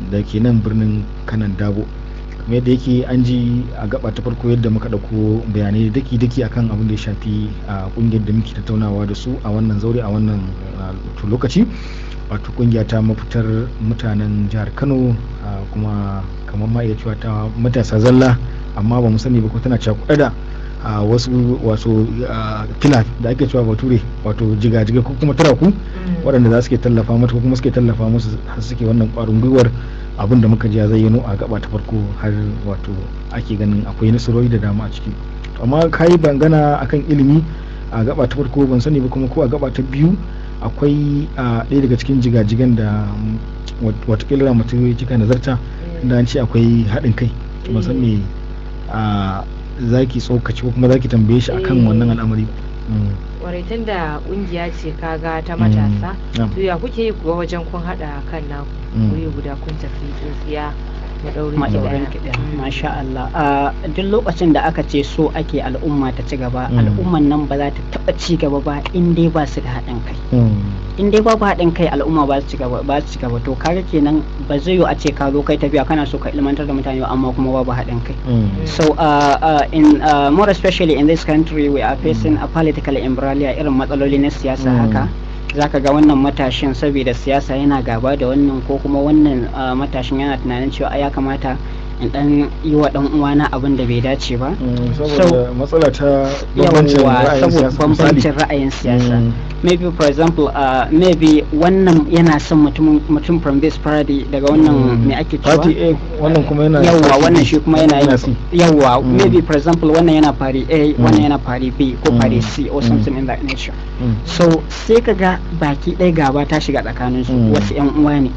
da ke nan birnin Kanan Dabo. Kamar yadda yake an ji a gaba ta farko yadda muka dauko bayanai daki-daki akan abin da ya shafi a kungiyar da muke tattaunawa da su a wannan zaure a wannan lokaci, wato kungiya ta Mafitar Mutanen Jihar Kano, kuma kamar ma iya cewa ta matasa zalla, amma ba mu sani ba ko tana cakuɗe da wasu wato fila da ake cewa bature, wato jigajiga ko kuma turaku waɗanda za su ke tallafa mata ko kuma suke tallafa musu har suke wannan ƙwarin gwiwar abin da muka ji ya zayyano a gaba ta farko, har wato ake ganin akwai nasarori da dama a ciki. Amma ka yi bangana akan ilimi a gaba ta farko, ban sani ba kuma ko a gaba ta biyu akwai ɗaya daga cikin jigajigan da watakila mutum kika nazarta da an ce akwai haɗin kai. Ban san me zaki tsokaci ko kuma zaki tambaye shi akan wannan al'amari. Kwarai, tun da kungiya ce kaga ta matasa, to ya kuke yi kuwa wajen kun haɗa kan naku wuri guda kun tafi tsintsiya maɗaurin ki ɗaya? Masha Allah. A duk lokacin da aka ce so ake al'umma ta ci gaba, al'umman nan ba za ta taɓa ci gaba ba in dai ba su da haɗin kai. In dai babu haɗin kai, al'umma ba su ci gaba, ba su ci gaba. To kaga kenan ba zai yiwu a ce ka zo kai tafiya kana so ka ilmantar da mutane ba, amma kuma babu haɗin kai. So in more especially in this country, we are facing a political umbrella, irin matsaloli na siyasa. Haka zaka ga wannan matashin saboda siyasa yana gaba da wannan, ko kuma wannan matashin yana tunanin cewa ya kamata in in dan yi wa dan uwana abin da bai dace ba. Saboda matsala ta bambancin ra'ayin siyasa. Bambancin ra'ayin siyasa. Maybe, for example, maybe wannan yana son mutum from this party, daga wannan, me ake cewa, party A, wannan kuma yana yawa, wannan shi kuma yana, yawa, maybe, for example, wannan yana party A, wannan yana party B ko party C or something in that nature. So sai kaga baki ɗaya gaba ta shiga tsakanin su. Wasu yan uwa ne,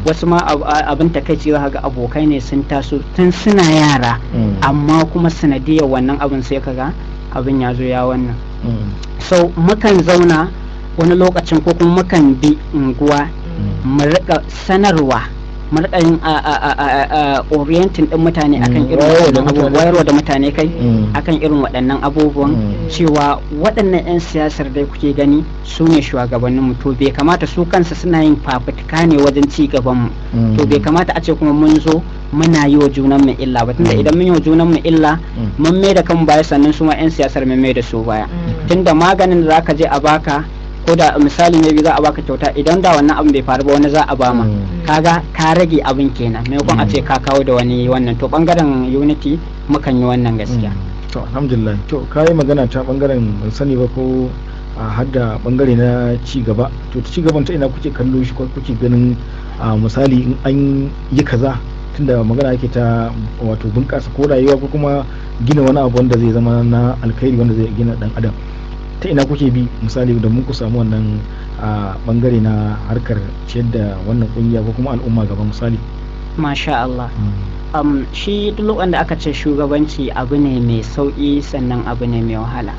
wasu ma abin takaici za ga abokai ne, sun taso tun suna yara, amma kuma sanadiyar wannan abin sai kaga abin ya zo ya wannan. So mukan zauna wani lokacin, ko kuma mukan bi unguwa, mu rika sanarwa, mu rika yin orienting din mutane akan irin waɗannan abubuwan, wayarwa da mutane kai akan irin waɗannan abubuwan, cewa waɗannan 'yan siyasar dai kuke gani su ne shugabannin mu, to bai kamata, su kansu suna yin fafutuka ne wajen ci gaban mu, to bai kamata a ce kuma mun zo muna yi wa junan mu illa ba, tunda idan mun yi wa junan mu illa, mun mai da kan baya, sannan su ma 'yan siyasar mun mai da su baya, tunda maganin da zaka je a baka, ko da misali maybe za a baka kyauta, idan da wannan abin bai faru ba, wani za a bama, kaga ka rage abin kenan, maimakon a ce ka kawo da wani wannan. To bangaren unity mukan yi wannan gaskiya. To alhamdulillah. To ka yi magana ta bangaren, ban sani ba ko a hadda bangare na ci gaba. To ci gaban ta ina kuke kallo shi, kuke ganin misali in an yi kaza, tunda magana ake ta wato bunƙasa ko rayuwa ko kuma gina wani abu wanda zai zama na alkhairi, wanda zai gina dan adam, ta ina kuke bi misali domin ku samu wannan bangare na harkar ciyar da wannan kungiya ko kuma al'umma gaba misali? Masha Allah. Shi duk lokacin da aka ce shugabanci, abu ne mai sauki sannan abu ne mai wahala.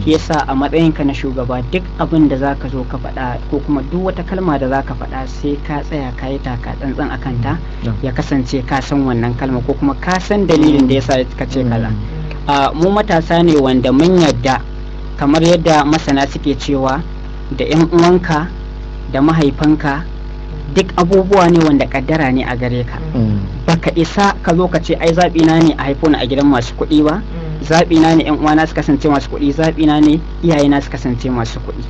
Shi yasa a matsayinka na shugaba, duk abin da zaka zo ka faɗa ko kuma duk wata kalma da zaka faɗa, sai ka tsaya ka yi taka tsantsan akan ta, ya kasance ka san wannan kalma ko kuma ka san dalilin da yasa ka ce kaza. Mu matasa ne wanda mun yadda, kamar yadda masana suke cewa, da 'yan uwanka da mahaifanka duk abubuwa ne wanda kaddara ne a gare ka. Baka isa ka zo ka ce ai zaɓi na ne a haifo ni a gidan masu kuɗi ba, zaɓi na ne 'yan uwana su kasance masu kuɗi, zaɓi na ne iyayena su kasance masu kuɗi.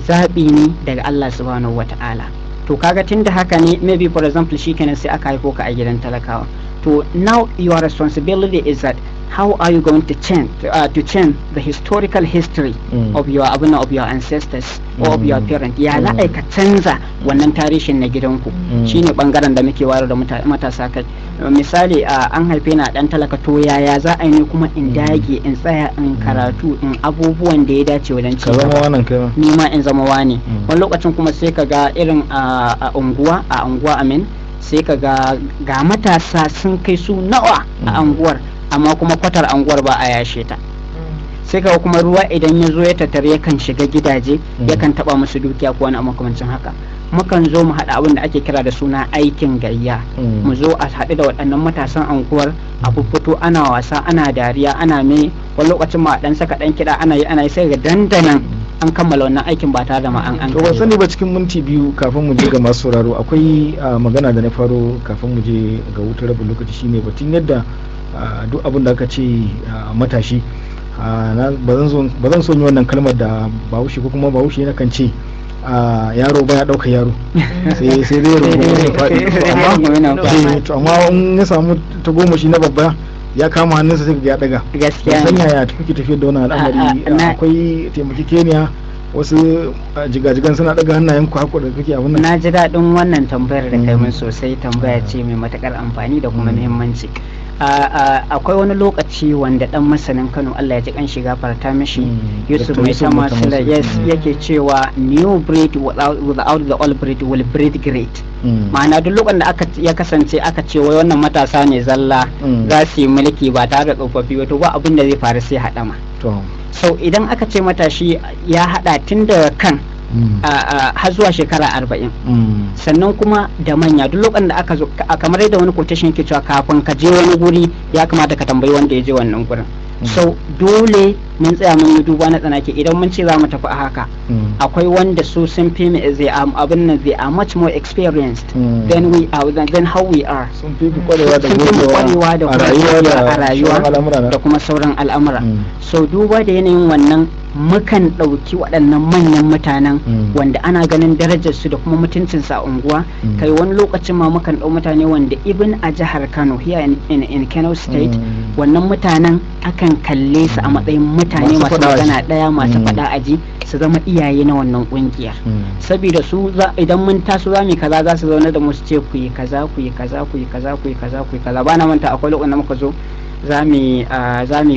Zaɓi ne daga Allah subhanahu wata'ala. To kaga tunda haka ne, maybe, for example, shikenan sai aka haifo ka a gidan talakawa, to now your responsibility is that how are you going to change the historical history of your abuna, of your ancestors or of your parent? Ya za a ka canza wannan tarihin na gidanku? Shine bangaren da muke wayar da matasa kai. Misali, an haife na dan talaka, to yaya za a yi kuma in dage, in tsaya, in karatu, in abubuwan da ya dace wajen ci gaba, ni ma in zama wani? Wani lokacin kuma sai ka ga irin a unguwa amin, sai ka ga ga matasa sun kai su nawa a anguwar, amma kuma kwatar anguwar ba a yashe ta. Sai ka kuma ruwa idan ya zo ya tattare, yakan shiga gidaje, yakan taba musu dukiya ko wani makamancin haka. Mukan zo mu haɗa abin da ake kira da suna aikin gayya, mu zo a haɗu da waɗannan matasan anguwar, a fito ana wasa, ana dariya, ana me, wani lokacin ma ɗan saka ɗan kiɗa, ana yi ana yi, sai ga dandanan an kammala wannan aikin ba tare da ma an To ban sani ba, cikin minti 2 kafin mu je ga masu sauraro, akwai magana da na faro kafin mu je ga wutar rabin lokaci, shine batun yadda duk abin da aka ce matashi, ba zan so yi wannan kalmar da Bahaushe ko kuma Bahaushe na kan ce yaro baya ɗaukar yaro, sai dai rungume ya faɗi. To amma in ya samu ta goma shi na babba ya kama hannunsa, sai ya daga. Gaskiya. San yaya kuke tafiyar da wannan al'amari? Akwai taimakekeniya, wasu jigajigan suna daga hannayen ku haku da kake abin nan? Na ji daɗin wannan tambayar da kai min sosai. Tambaya ce mai matakar amfani da kuma muhimmanci. Akwai wani lokaci wanda dan masanin Kano, Allah ya ji kan shiga farta mishi, Yusuf Maitama Sule, yes, yake cewa "New breed without the old breed will breed great." Ma'ana, duk lokacin da aka ya kasance aka ce wai wannan matasa ne zalla za su yi mulki ba tare da tsofaffi ba, to ba abin da zai faru sai haɗama. So idan aka ce matashi ya haɗa tun daga kan har zuwa shekara 40, sannan kuma da manya, duk lokacin da aka zo, kamar yadda wani quotation yake cewa, kafin ka je wani guri ya kamata ka tambayi wanda ya je wannan gurin. So dole Mun tsaya mun yi duba na tsanaki, idan mun ce za mu tafi a haka, akwai wanda su sun fi mu, they are, abin nan, they are much more experienced than we are, than how we are. Sun fi ku kwarewa da Sun fi mu gogewa kwarewa da a kuma rayuwa da a rayuwa sauran al'amura da kuma sauran al'amura. So duba da yanayin wannan, mukan ɗauki waɗannan manyan mutanen wanda ana ganin darajarsu da kuma mutuncinsu a unguwa. Kai, wani lokacin ma mukan ɗau mutane wanda even a jihar Kano, here in Kano State, wannan mutanen akan kalle su a matsayin mutane masu masu faɗa a ji. magana ɗaya, masu faɗa aji, su zama iyaye na wannan ƙungiyar, saboda su idan mun taso za mu yi kaza, za su zauna da mu su ce, "Ku yi kaza, ku yi kaza, ku yi kaza, ku yi kaza, ku yi kaza." Ba na manta, akwai lokacin da muka zo za mu yi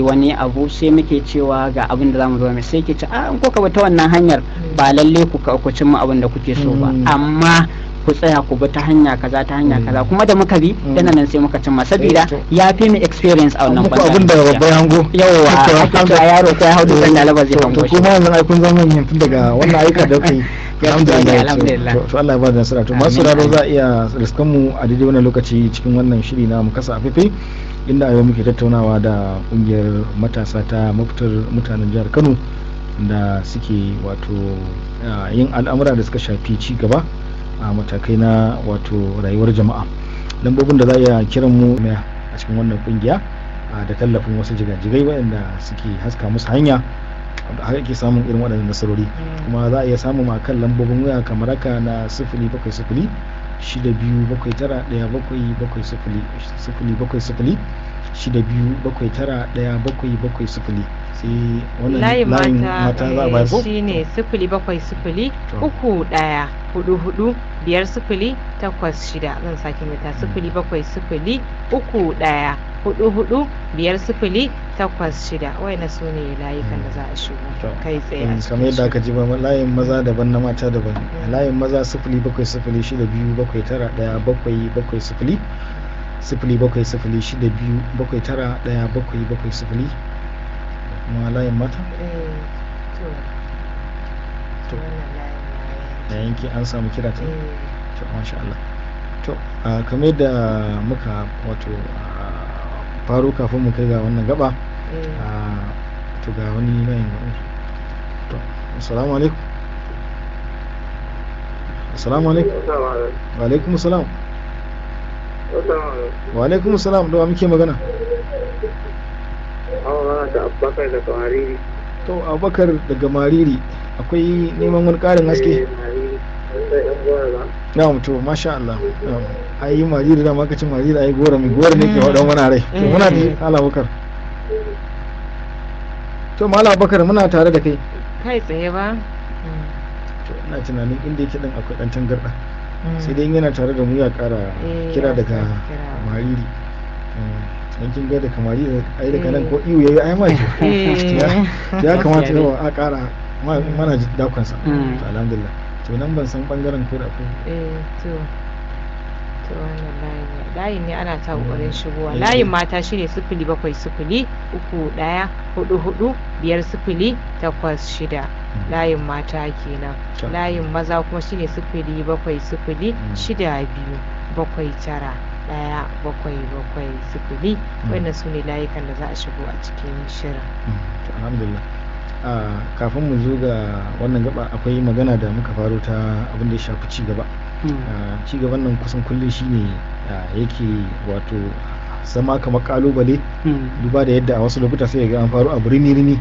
wani abu, sai muke cewa ga abin da za mu zo mu, sai ke ce, "A, in kuka bi ta wannan hanyar, ba lalle ku cimma abin da kuke so ba, amma ku tsaya ku bi ta hanya kaza, ta hanya kaza." Kuma da muka bi dana nan, sai muka cimma, saboda Eh, to. ya fi mu experience a wannan muku abin da bangaren. babba ya hango. Yawwa, ake cewa yaro ko ya hau dutsen dala ba zai To hango shi. kuma yanzu ai kun zama manyan tun daga wannan ayyuka da kuka yi. Gaskiya ne, Alhamdulillah. alhamdulillah. To Allah ya bada nasara. To masu Amin, sauraro, amin. za a iya riskan mu a daidai wannan lokaci cikin wannan shiri na mu kasa afefe, inda a yau muke tattaunawa da kungiyar matasa ta mafitar mutanen jihar Kano da suke wato yin al'amura da suka shafi ci gaba a matakai na wato rayuwar jama'a. Lambobin da za a iya kiran mu a cikin wannan kungiya, da tallafin wasu jigajigai waɗanda suke haska musu hanya har ake samun irin waɗannan nasarori. Kuma za a iya samun a kan lambobin waya kamar haka na 07062791770, 07062791770. Sai wannan layin layin mata, mata za a bayar ko? Shine 070 To. 31445086. Zan sake mata: 07031445086. Wayannan su ne layukan da za a shigo To, kai tsaye a cikin kamar yadda aka shirin. ji ba, layin maza daban, na mata daban. Layin maza 07062791770, 07062791770. Kuma layin mata? To, To. wannan layin ma Da yanki an samu kira ta. To, masha Allah. To, kamar yadda muka wato faro kafin mu kai ga wannan gaba, to ga wani layin ga. To, assalamu alaikum. Assalamu alaikum. Wa alaikum assalam. Wa alaikum assalam. Da wa muke magana? Da Abubakar daga Mariri. To, Abubakar daga Mariri, akwai neman wani karin haske? Eh, Mariri. Wanda yan gora ba. Na'am, to masha Allah. Na'am. Ai Mariri da maka cin Mariri, ai gora mai gora ne ke wadan mana rai. To, muna da Malam Abubakar. To, Malam Abubakar, muna tare da kai. Kai tsaye ba. To, ina tunanin inda yake din akwai dan tangarda, sai dai in yana tare da mu ya kara kira Ya daga sake kira. Mariri. Dan kin ga daga Mariri ai daga nan ko iyo yayi ai ma ya kamata yawa a kara mana ji dakon sa. To, alhamdulillah. To, nan ban san bangaren ko da akwai. Eh, to wannan layin ne, layin ne ana ta kokarin shigowa. Layin mata shine 07031445086, layin mata kenan. Layin maza kuma shine 07062791770. Wannan su ne layukan da za a shigo a cikin shirin. To, alhamdulillah. Kafin mu zo ga wannan gaba, akwai magana da muka faro ta abin da ya shafi ci gaba. Ci gaban nan kusan kullum shine yake wato zama kamar kalubale, duba da yadda a wasu lokuta sai ga an faru abu rini-rini,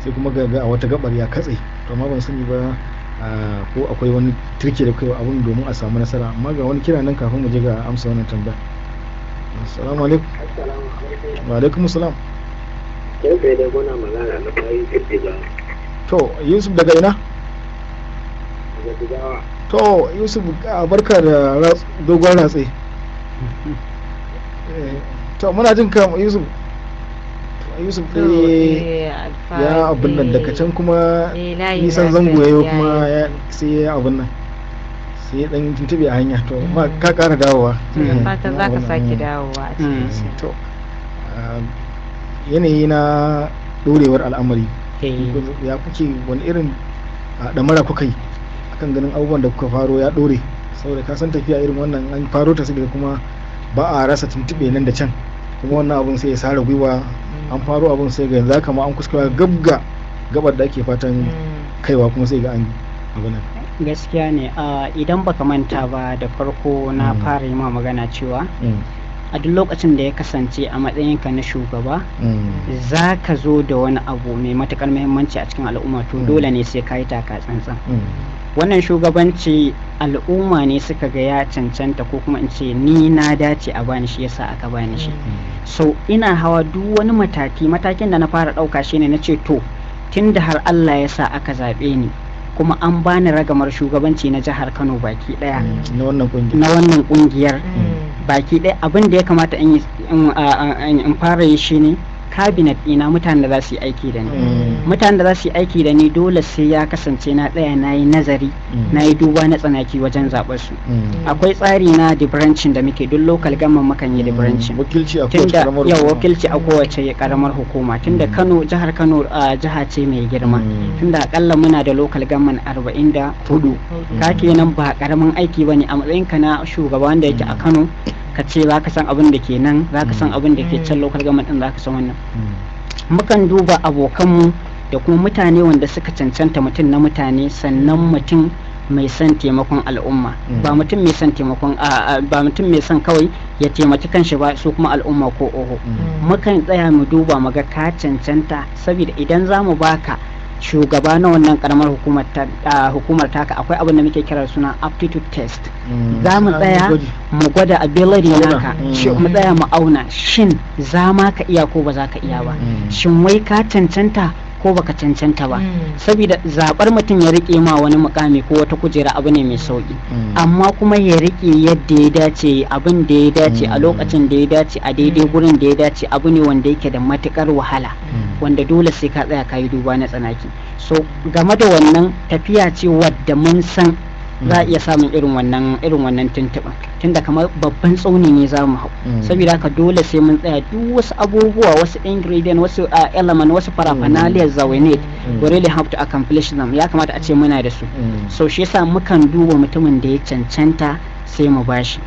sai kuma ga a wata gabar ya katse. To, amma ban sani ba ko akwai wani turke da kai abun domin a samu nasara. Amma ga wani kira nan kafin mu je ga amsa wannan tambaya. Assalamu alaikum. Assalamu alaikum. Wa alaikum assalam. Kai tsaye dai muna magana da bayi Jigawa. To, Yusuf daga ina? Daga Jigawa. To, Yusuf, barka da dogon ratse. To, muna jin ka, Yusuf. To, Yusuf To, dai ya abin nan daga can kuma layi nisan na zango sai ya yi ya kuma yi. sai ya abin nan, sai ya dan tuntube a hanya. To, ma ka kara dawowa. To, da fatan za ka Abin nan, sake dawowa a cikin shirin. To, yanayi na dorewar al'amari, ya kuke, wani irin ɗamara kuka yi akan ganin abubuwan da kuka faro ya ɗore? Saboda ka san tafiya irin wannan, an faro ta sai kuma ba a rasa tuntuɓe nan da can, kuma wannan abun sai ya sare gwiwa. An faro abun sai ga yanzu haka ma an kuskura gabga gabar da ake fatan kaiwa, kuma sai ga an abu nan. Gaskiya ne. Idan baka manta ba, da farko na fara yi ma magana cewa a duk lokacin da ya kasance a matsayinka na shugaba za ka zo da wani abu mai matukar muhimmanci a cikin al'umma, to dole ne sai ka yi taka tsantsan. Wannan shugabanci al'umma ne suka ga ya cancanta, ko kuma in ce ni na dace a bani shi, yasa aka bani shi. So ina hawa duk wani mataki, matakin da na fara ɗauka shine na ce, to tun da har Allah ya sa aka zaɓe ni kuma an bani ragamar shugabanci na jihar Kano baki ɗaya, na wannan kungiyar, na wannan kungiyar baki ɗaya, abin da ya kamata in fara yi shine cabinet ɗina, mutanen da za su yi aiki da ni. Mutanen da za su yi aiki da ni dole sai ya kasance na tsaya na yi nazari, na yi duba na tsanaki wajen zaɓar su. Akwai tsari na debranching da muke, duk local government mukan yi debranching. Wakilci a kowace karamar hukuma. Wakilci a kowace karamar hukuma, tunda Kano, jihar Kano jiha ce mai girma, tunda akalla muna da local government 44. Ka kenan ba karamin aiki bane a matsayinka na shugaba wanda yake a Kano ka ce za ka san abin da ke nan, za ka san abin da ke can local government din, za ka san wannan. Mukan duba abokanmu da kuma mutane wanda suka cancanta, mutum na mutane, sannan mutum mai son taimakon al'umma, ba mutum mai son taimakon, ba mutum mai son kawai ya taimaki kanshi ba, su kuma al'umma ko oho. Mukan tsaya mu duba mu ga ka cancanta, saboda idan za mu baka shugaba na wannan karamar hukumar taka, akwai abin da muke kira suna aptitude test. Za mu tsaya mu gwada ability naka, mu tsaya mu auna shin za ma ka iya ko ba za ka iya ba, shin wai ka cancanta ko baka cancanta ba. Saboda zabar mutum ya rike ma wani mukami ko wata kujera abu ne mai sauki, amma kuma ya rike yadda ya dace, abin da ya dace, a lokacin da ya dace, a daidai gurin da ya dace, abu ne wanda yake da matukar wahala, wanda dole sai ka tsaya ka yi duba na tsanaki. So game da wannan tafiya ce wadda mun san za a iya samun irin wannan tuntuɓin, tunda kamar babban tsauni ne za mu hau. Saboda haka dole sai mun tsaya duk wasu abubuwa, wasu ingredient, wasu element, wasu paraphernalia that we need, we really have to accomplish them. Ya kamata a ce muna da su. So shi yasa mukan duba mutumin da ya cancanta sai mu bashi.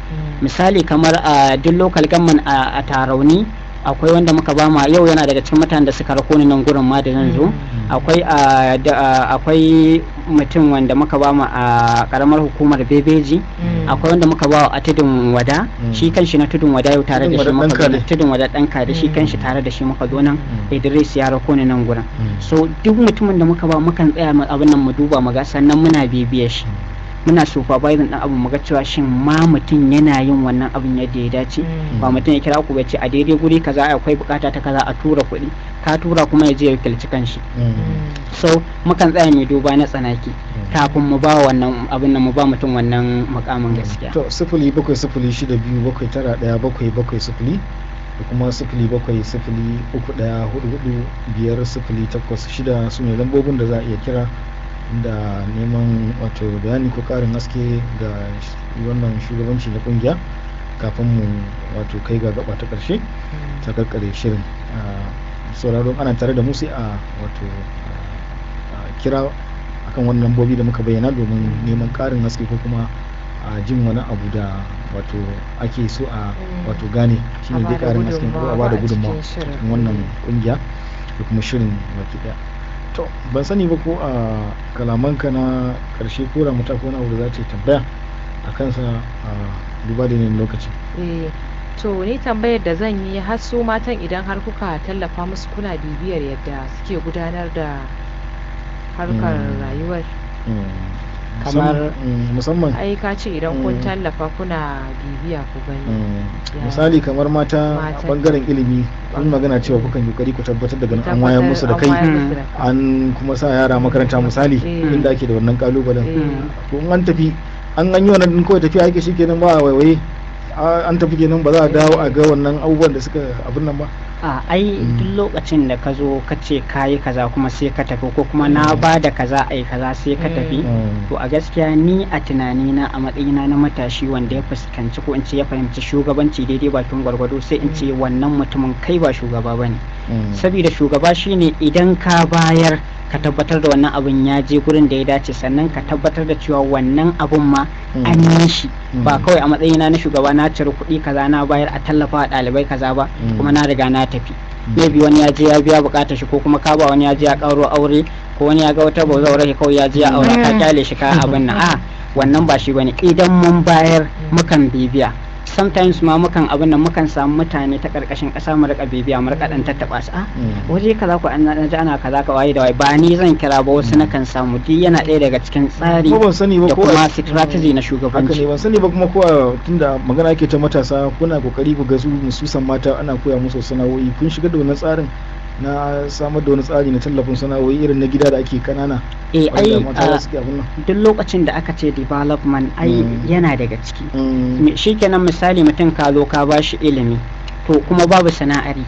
Misali, kamar a duk local government a Tarauni akwai wanda muka ba ma, yau yana daga cikin mutanen da suka rako ni nan gurin ma da zan zo. Akwai mutum wanda muka ba mu a karamar hukumar Bebeji, akwai wanda muka ba a Tudun Wada, shi kanshi na Tudun Wada yau tare da shi muka zo. Tudun Wada dan da shi kanshi tare da shi muka zo nan, Idris ya rako ni nan gurin. So duk mutumin da muka ba, mukan tsaya abin nan mu duba mu ga, sannan muna bibiyar shi, muna supervising din abu, muga cewa shin ma mutum yana yin wannan abin yadda ya dace. Ba mutum ya kira ku ba ce a daidai guri kaza akwai bukata ta kaza, a tura kuɗi, ka tura kuma ya je ya wakilci kanshi. So mukan tsaya mai duba na tsanaki kafin mu ba wannan abin nan, mu ba mutum wannan mukamin gaskiya. To, 0706 2791770 da kuma 0703 1445086 su ne lambobin da za a iya kira da neman wato bayani ko karin haske ga wannan shugabanci na kungiya kafin mu wato kai ga gaba ta karshe ta karkare shirin. Sauraro, ana tare da mu, sai a wato kira akan wannan lambobi da muka bayyana domin neman karin haske ko kuma a jin wani abu da wato ake so a wato gane shine dai karin haske ko a bada gudunmawa cikin wannan kungiya da kuma shirin baki daya. To, ban sani ba ko a kalamanka na karshe ko Ramata ko wani abu da za ta yi tambaya a kansa a duba da yanayin lokaci. Eh, to ni tambayar da zan yi, har su matan idan har kuka tallafa musu, kuna bibiyar yadda suke gudanar da harkar rayuwar? Kamar musamman Ai ka ce idan kun tallafa kuna bibiya ku gani. Misali kamar mata a bangaren ilimi, kun magana cewa kukan kokari ku tabbatar da ganin an wayar musu da kai, an kuma sa yara makaranta, misali inda ake da wannan kalubalen. To, in an tafi an yi wannan din, kawai tafiya ake shikenan, ba a waiwaye, an tafi kenan, ba za a dawo a ga wannan abubuwan da suka abin nan ba? A ai duk lokacin da ka zo ka ce ka yi kaza kuma sai ka tafi, ko kuma na ba da kaza a yi kaza sai ka tafi, to a gaskiya ni a tunanina, a matsayina na matashi wanda ya fuskanci ko in ce ya fahimci shugabanci daidai bakin gwargwado, sai in ce wannan mutumin kai ba shugaba bane. Saboda shugaba shine idan ka bayar, ka tabbatar da wannan abun ya je gurin da ya dace, sannan ka tabbatar da cewa wannan abun ma an yi shi, ba kawai a matsayina na shugaba na cire kuɗi kaza na bayar a tallafa wa ɗalibai kaza ba, kuma na riga na tafi. Maybe wani ya je ya biya bukatar shi, ko kuma ka ba wani ya je ya karo aure, ko wani ya ga wata bazaura shi kawai ya je ya aura, ka kyale shi ka abin nan. A wannan ba shi bane. Idan mun bayar, mukan bibiya. Sometimes ma mukan abin nan, mukan samu mutane ta karkashin kasa, mu rika bibiya, mu rika dan tattaba su, a waje kaza ko an ji ana kaza, ka waye da waye. Ba ni zan kira ba, wasu nakan samu. Duk yana ɗaya daga cikin tsari Ko ban sani ba da ko kuma strategy na haka ne. Shugabanci. Ban sani ba kuma ko tunda magana ake ta matasa, kuna kokari ku ga su mususan mata ana koya musu sana'o'i, kun shigar da wannan tsarin na samar da wani tsari na tallafin sana'o'i irin na gida da ake kanana Eh, wanda ai mata za su ke abin nan? Duk lokacin da aka ce development, ai yana daga ciki. Shikenan, misali mutum ka zo ka bashi ilimi, to kuma babu sana'ar yi,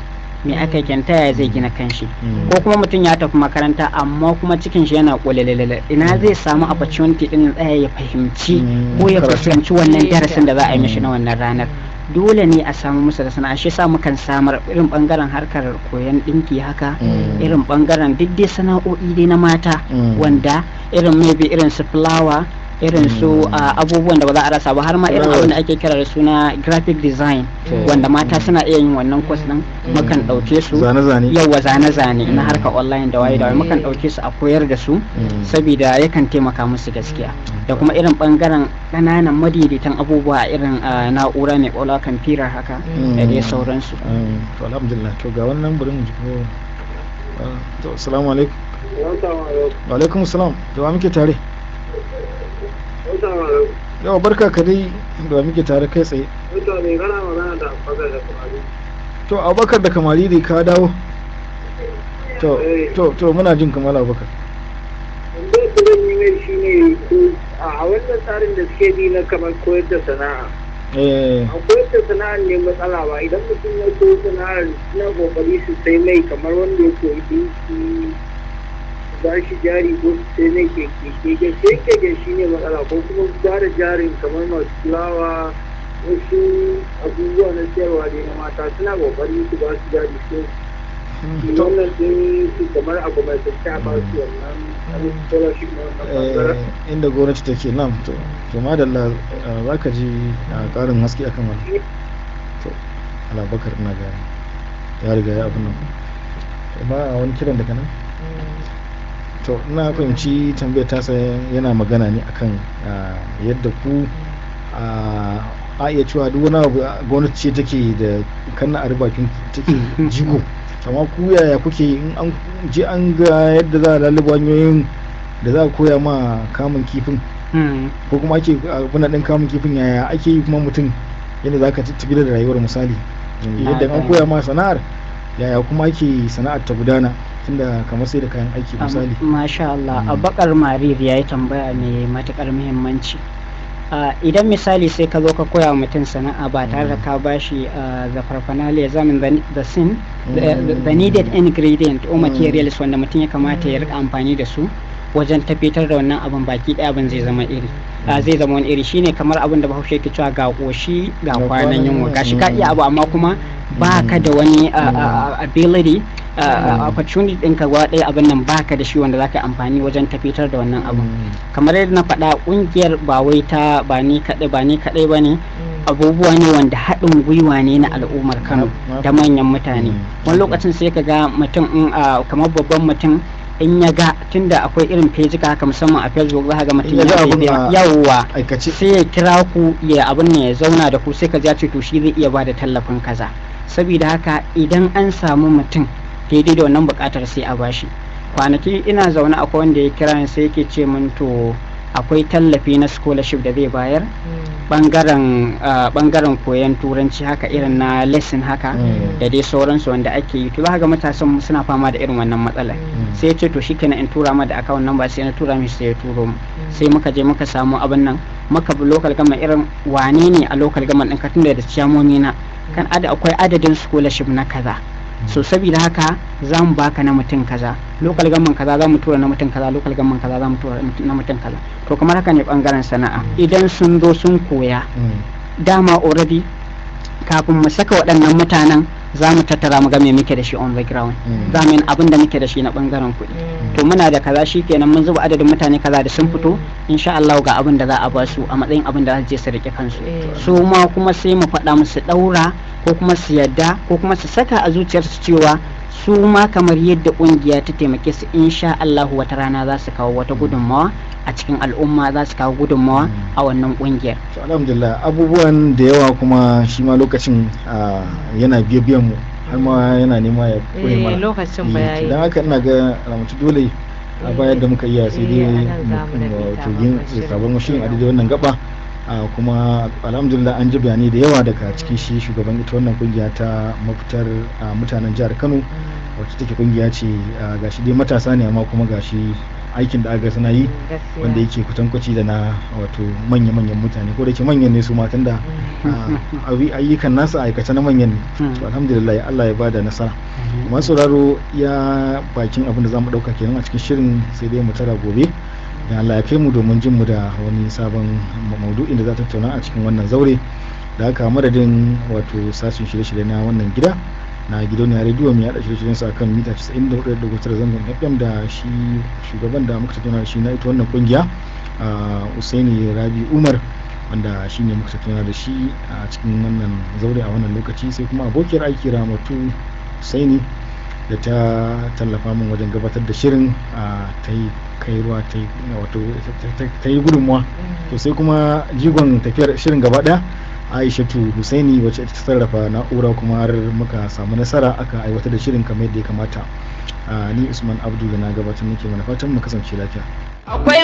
me aka yi kenan? Ta yaya zai gina kanshi? Ko kuma mutum ya tafi makaranta amma kuma cikin shi yana kulelelele, ina zai samu opportunity din tsaya ya fahimci ko ya karatun. fuskanci wannan darasin da za a yi mishi na wannan ranar? Dole ne a samu musu da sana'a. Shi yasa mukan samar irin bangaren harkar koyon dinki haka, irin bangaren duk dai sana'o'i dai na mata, wanda irin maybe irin su flower, irin su abubuwan da ba za a rasa ba, har ma irin Flower. abin da ake kira da suna graphic design, wanda mata suna iya yin wannan course din, mukan ɗauke su. Zane-zane. Yawa, zane-zane na harkar online da waye da waye, mukan ɗauke su a koyar da su, saboda yakan taimaka musu gaskiya. Da kuma irin bangaren ƙananan madaidaitan abubuwa, irin na'ura mai ƙwaƙwalwa, kwamfuta haka da dai sauransu. To alhamdulillah. To ga wannan, bari mu ji ko to assalamu alaikum. Wa alaikum assalam. Da wa muke tare? Yawa, barka ka dai. Da wa muke tare kai tsaye? Mutane, kana magana da Abubakar da Kamari. To Abubakar da Kamari dai ka dawo. To to to muna jin kamar Abubakar. Tambayar da zan yi mai shi ne, ko a wannan tsarin da suke bi na kamar koyar da sana'a. A koyar da sana'ar ne matsala ba. Idan mutum ya koyi sana'ar, suna kokari su sai mai, kamar wanda ya koyi dinki, ba shi jari, ko su sai mai keke. Keke keke shi ne matsala, ko kuma su ba da jarin kamar masu fulawa, wasu abubuwa na siyarwa dai na mata, suna kokari su ba su jari su To wannan din su, kamar abu mai a ba su wannan scholarship na wannan bangaren. Inda gwamnati take nan. To madalla, za ka ji karin haske akan wannan. To Abubakar, ina ga ya riga ya abin nan. To, ba a wani kiran daga nan. To ina fahimci tambayar tasa, yana magana ne akan yadda ku a iya cewa duk wani abu gwamnati ce take da kanna a bakin take jigo, amma ku yaya kuke yi in an je an ga yadda za a lalubo hanyoyin da za a koya ma kamun kifin, ko kuma ake abin din kamun kifin, yaya ake yi kuma mutum yadda za ka tafi da rayuwar, misali yadda an gane. koya ma sana'ar, yaya kuma ake sana'ar ta gudana, tunda kamar sai da kayan aiki, misali? Masha Allah, Abubakar Marir ya yi tambaya mai matukar muhimmanci. Idan misali sai ka zo ka koya wa mutum sana'a ba tare da ka bashi the paraphernalia, zamin the sin the needed ingredient or materials wanda mutum ya kamata ya rika amfani da su wajen tafitar da wannan abin, baki ɗaya abin zai zama iri zai zama wani iri. Shine kamar abin da Bahaushe yake cewa ga ƙoshi ga ga kwanan kwanan yunwa. yunwa. Gashi ka iya abu amma kuma ba ka da wani ability, opportunity ɗinka gaba ɗaya abin nan baka da shi wanda za ka yi amfani wajen tafitar da wannan abin. Kamar yadda na faɗa, ƙungiyar ba wai ta ba ni kaɗai ba ne, abubuwa ne wanda haɗin gwiwa ne na al'ummar Kano da manyan mutane. Wani lokacin sai ka ga mutum in kamar babban mutum in ya ga, tunda akwai irin fejika haka, musamman a Facebook, za ka ga mutum In ya ga ya abin bibiya a yawwa aikace, sai ya kira ku ya abin ne, ya zauna da ku, sai ka ji ya ce to shi zai iya bada tallafin kaza. Saboda haka idan an samu mutum daidai da wannan bukatar, sai a bashi. Kwanaki ina zaune, akwai wanda ya kira ni, sai yake ce min to akwai tallafi na scholarship da zai bayar bangaren koyon turanci haka, irin na lesson haka da dai sauransu wanda ake yi. To za ka ga matasan mu suna fama da irin wannan matsalar. Sai ya ce to shikenan, in tura ma da account number. Sai na tura mishi, sai ya turo mu, sai muka je muka samu abin nan, muka bi local government, irin wane ne a local government ɗin ka, tunda da ciyamomi na kan ada akwai adadin scholarship na kaza. So saboda haka za mu baka na mutum kaza, local government kaza za mu tura na mutum kaza, local government kaza za mu tura na mutum kaza. To kamar haka ne bangaren sana'a. Idan sun zo sun koya, dama already kafin mu saka waɗannan mutanen, za mu tattara mu ga me muke da shi on the ground. Za mu yi abin da muke da shi na bangaren kuɗi. To muna da kaza, shikenan, mun zuba adadin mutane kaza da sun fito, insha Allah ga abin da za a ba su a matsayin abin da za su je su rike kansu. Su ma kuma sai mu faɗa musu ɗaura, ko kuma su yadda, ko kuma su saka a zuciyarsu cewa Su ma kamar yadda kungiya ta taimake su, insha Allahu wata rana za su kawo wata gudunmawa a cikin al'umma, za su kawo gudunmawa a wannan kungiyar. To alhamdulillah, abubuwan da yawa, kuma shi ma lokacin yana biye biyan mu, har ma yana nema ya kure mana lokacin bayani. Don haka ina ga ramatu dole a bayar da muka iya, sai dai wato yin sabon shirin a daidai wannan gaba. Kuma alhamdulillah an ji bayanai da yawa daga cikin shi shugaban ita wannan kungiya ta mafitar mutanen jihar Kano, wacce take kungiya ce gashi dai matasa ne, amma kuma gashi aikin da aka suna yi wanda yake kutankuci da na wato manya-manyan mutane, ko da ke manyan ne su matan da ayyukan nasu aikace na manyan ne. To alhamdulillah, Allah ya bada nasara. Masu sauraro, ya bakin abin da zamu dauka kenan a cikin shirin, sai dai mu tara gobe dan Allah ya kai mu domin jin mu da wani sabon maudu'in da za ta tattauna a cikin wannan zaure. Da haka madadin wato sashen shirye-shirye na wannan gida na gidauniya rediyo mai yada shirye-shiryen sa kan mita 94.9 zangon FM, da shi shugaban da muka tattauna shi na ita wannan kungiya, Usaini Rabi Umar, wanda shi ne muka tattauna da shi a cikin wannan zaure a wannan lokaci, sai kuma abokiyar aiki Ramatu Usaini da ta tallafa min wajen gabatar da shirin, ta yi kai ruwa ta yi wato ta yi gudunmuwa. To sai kuma jigon tafiyar shirin gaba daya, Aishatu Husaini, wacce ta sarrafa na'ura kuma har muka samu nasara aka aiwatar da shirin kamar yadda ya kamata. Ni Usman Abdu da na gabatar nake mana fatan mu kasance lafiya. Akwai